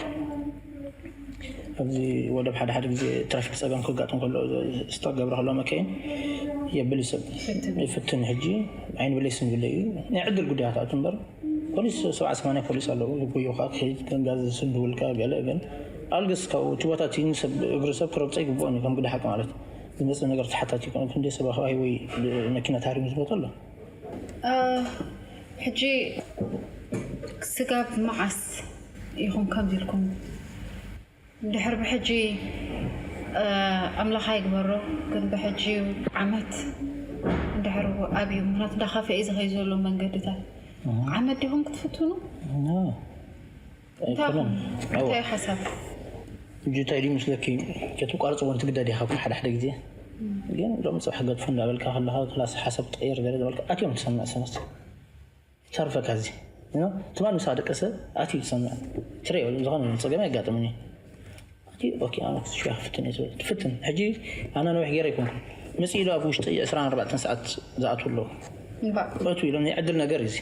ኣብዚ ወደብ ሓደ ሓደ ግዜ ትራፊክ ፀገም ክጋጥም ከሎ ስታክ ገብረ ከሎ መካይን የብል ሰብ ይፍትን። ሕጂ ዓይን ብሌስን ዝብለ እዩ። ናይ ዕድል ጉዳያት ኣቱ እምበር ፖሊስ ሰብዓ ሰማንያ ፖሊስ ኣለዉ። ይጎዩኻ ክኸይድ ከም ጋዝ ስንድውልካ ገለ ግን ኣልግስ ካብኡ እቲ ቦታ እቲ ንሰብ እግሪ ሰብ ክረግጾ ይግብኦን እዩ ከም ግዳ ሓቂ ማለት ዝመፅእ ነገር ተሓታቲ ይኮነ ክንደ ሰብ ኣኸባይ ወይ መኪና ታሪሙ ዝቦታ ኣሎ። ሕጂ ስጋብ መዓስ ኢኹም ከምዚ ኢልኩም ድሕር ብሕጂ ኣምላኽ ኣይግበሮ ግን ብሕጂ ዓመት ድሕር ኣብዩ ምክንያቱ እንዳኻፈ እዩ ዝኸይ ዘሎ መንገድታት ዓመት ዲኹም ክትፍትኑ እንታይ ሓሳብ እጅ እንታይ ድዩ ምስለኪ? ከተቋርጽ እውን ትግደድ ኢኻ ሓደ ሓደ ግዜ ግን ሎም ጽባሕ ገድፎ እንዳበልካ ከለኻ ክላስ ሓሳብ ትቀይር ገለ ዝበልካ ኣትዮም ትሰምዕ ሰነት ይተርፈካ እዚ ትማል ምሳኻ ደቀሰ ኣትዩ ትሰምዕ ትሪኦ ዝኾነ ፀገም ኣየጋጥምን እዩ ኣትዩ ኦኬ ኣነ ክስሽያ ክፍትን እየ ትብል ትፍትን ሕጂ ኣነ ነዊሕ ገይረ ኣይኮንኩን መፅእ ኢሉ ኣብ ውሽጢ ዕስራን ኣርባዕተን ሰዓት ዝኣትዉ ኣለዉ እምባእ እቱ ኢሎም ናይ ዕድል ነገር እዩ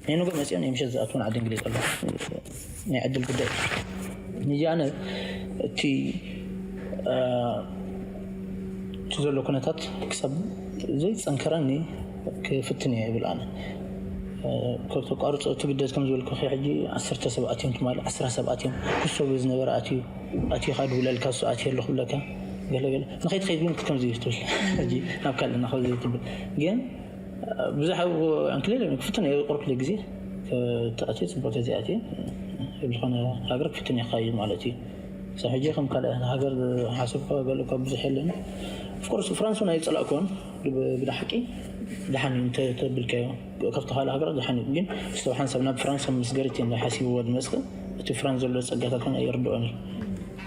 ናይ ንጎ መፅኦም ናይ ምሸት ዝኣትዉን ዓዲ እንግሊዝ ኣለዉ ናይ ዕድል ጉዳይ ንጂ ኣነ እቲ እቲ ዘሎ ኩነታት ክሳብ ዘይፀንከረኒ ክፍትን እየ ይብል ኣነ ከተቋርፆ ትግደድ ከም ዝበልኩ ሕጂ ዓሰርተ ሰብ ኣትዮም ትማሊ ዓስራ ሰብ ኣትዮም ክሰቡ ዝነበረ ኣትዩ ኣትዩኻ ድውለልካ እሱ ኣትየ ኣለኹ ብለካ ገለገለ ንኸይትኸይድ ግን ከምዚ እዩ ትብል ሕጂ ናብ ካልእ ናኸዚ ትብል ግን ብዙሕ እንክሌለ ክፍትን እየ ቁርብ ግዜ ተኣትየ ፅቡቅ ተዘይኣትየ ዝኾነ ሃገር ክፍትን ይኻዩ ማለት እዩ ሰብ ሕጂ ከም ካልእ ሃገር ሓሰብካ ገለ ካብ ብዙሕ የለን ኦፍኮርስ ፍራንስ እውን ኣይፀላእኩዎን ብዳ ሓቂ ድሓን እዩ እንተተብልካዮ ካብቲ ካልእ ሃገራት ድሓን እዩ ግን ሰብ ሓንሳብ ናብ ፍራንስ ከም መስገሪት እዮም ሓሲብዎ ዝመፅእ እቲ ፍራንስ ዘሎ ፀጋታት እውን ኣይርድኦን እዩ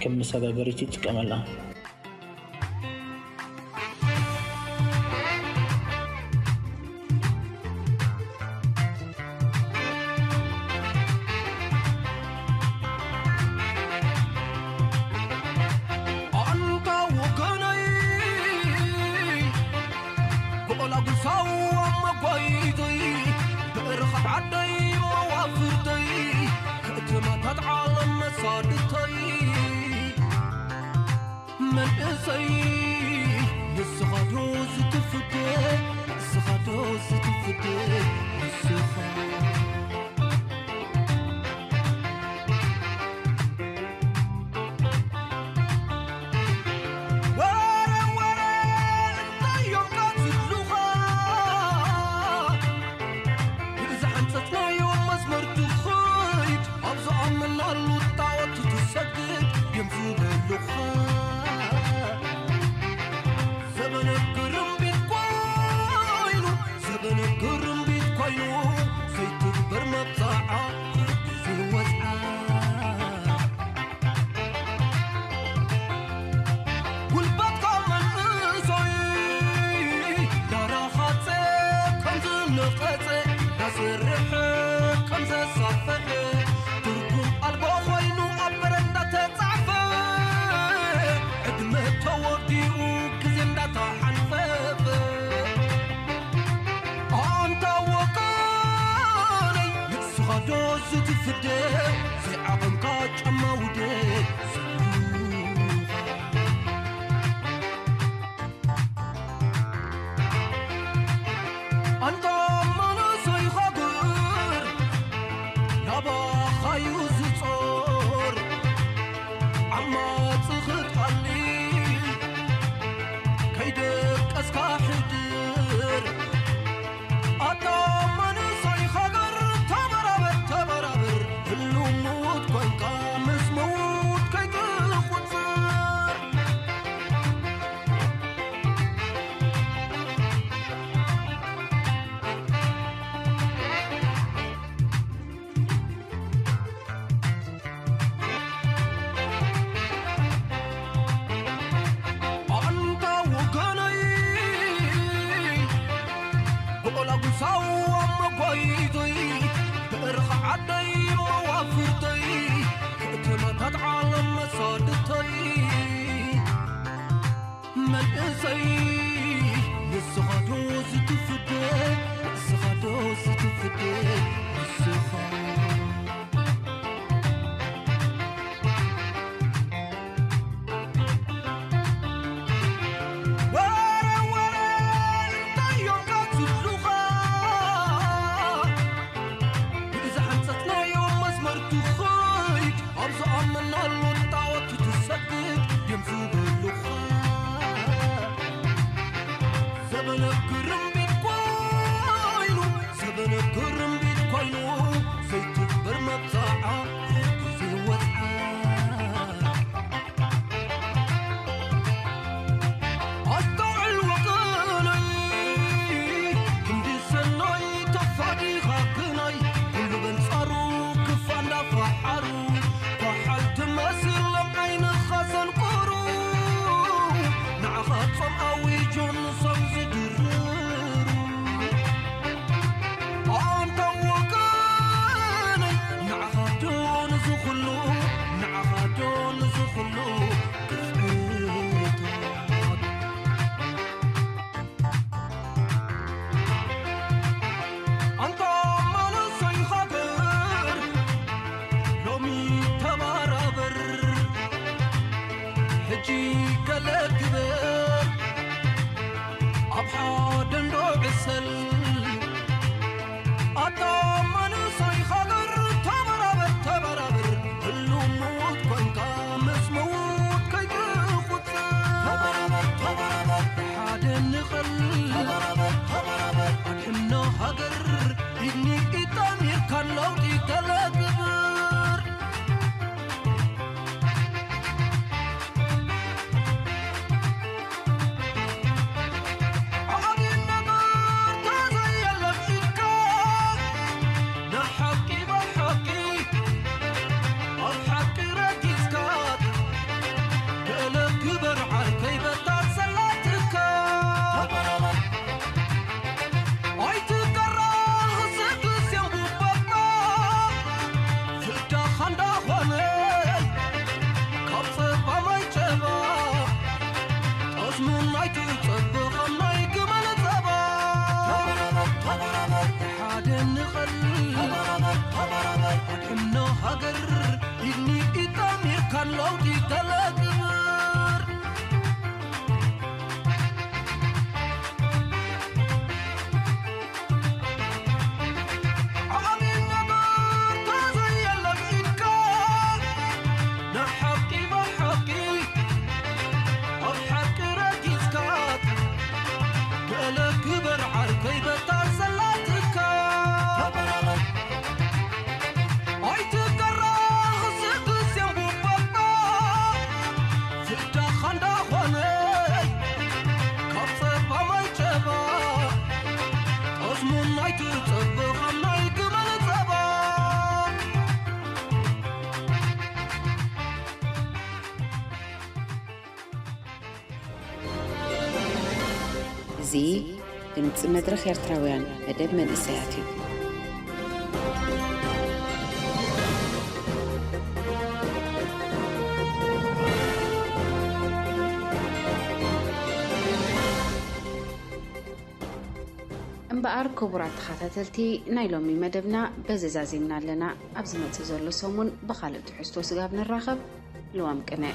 ከም መሰጋገሪት ይጥቀመላ ኣንታ ወገነይ ክቆላጉሳው ኣብ መጓይተይ ብእርኻ ዓደይ መዋፍርተይ ከተማታት ዓለም መሳድተይ መንእሰይ ንስኻዶ ዝትፍደ ንስኻዶ ዝትፍደ ንስኻ ታዋ መጓይቶይ ብዕርኻ ዓደይ መዋፍርተይ ከተማታት ዓለም መሳድተይ መንእሰይ ንስኻ ዶ ዝትፍደ ንስኻ ዶ ዝትፍደ ንስኻ እዚ ድምፂ መድረኽ ኤርትራውያን መደብ መንእሰያት እዩ። እምበኣር ክቡራት ተኸታተልቲ ናይ ሎሚ መደብና በዚ ዛዚምና ኣለና። ኣብ ዝመጽእ ዘሎ ሰሙን ብኻልእ ትሕዝቶ ስጋብ ንራኸብ፣ ልዋም ቅነ።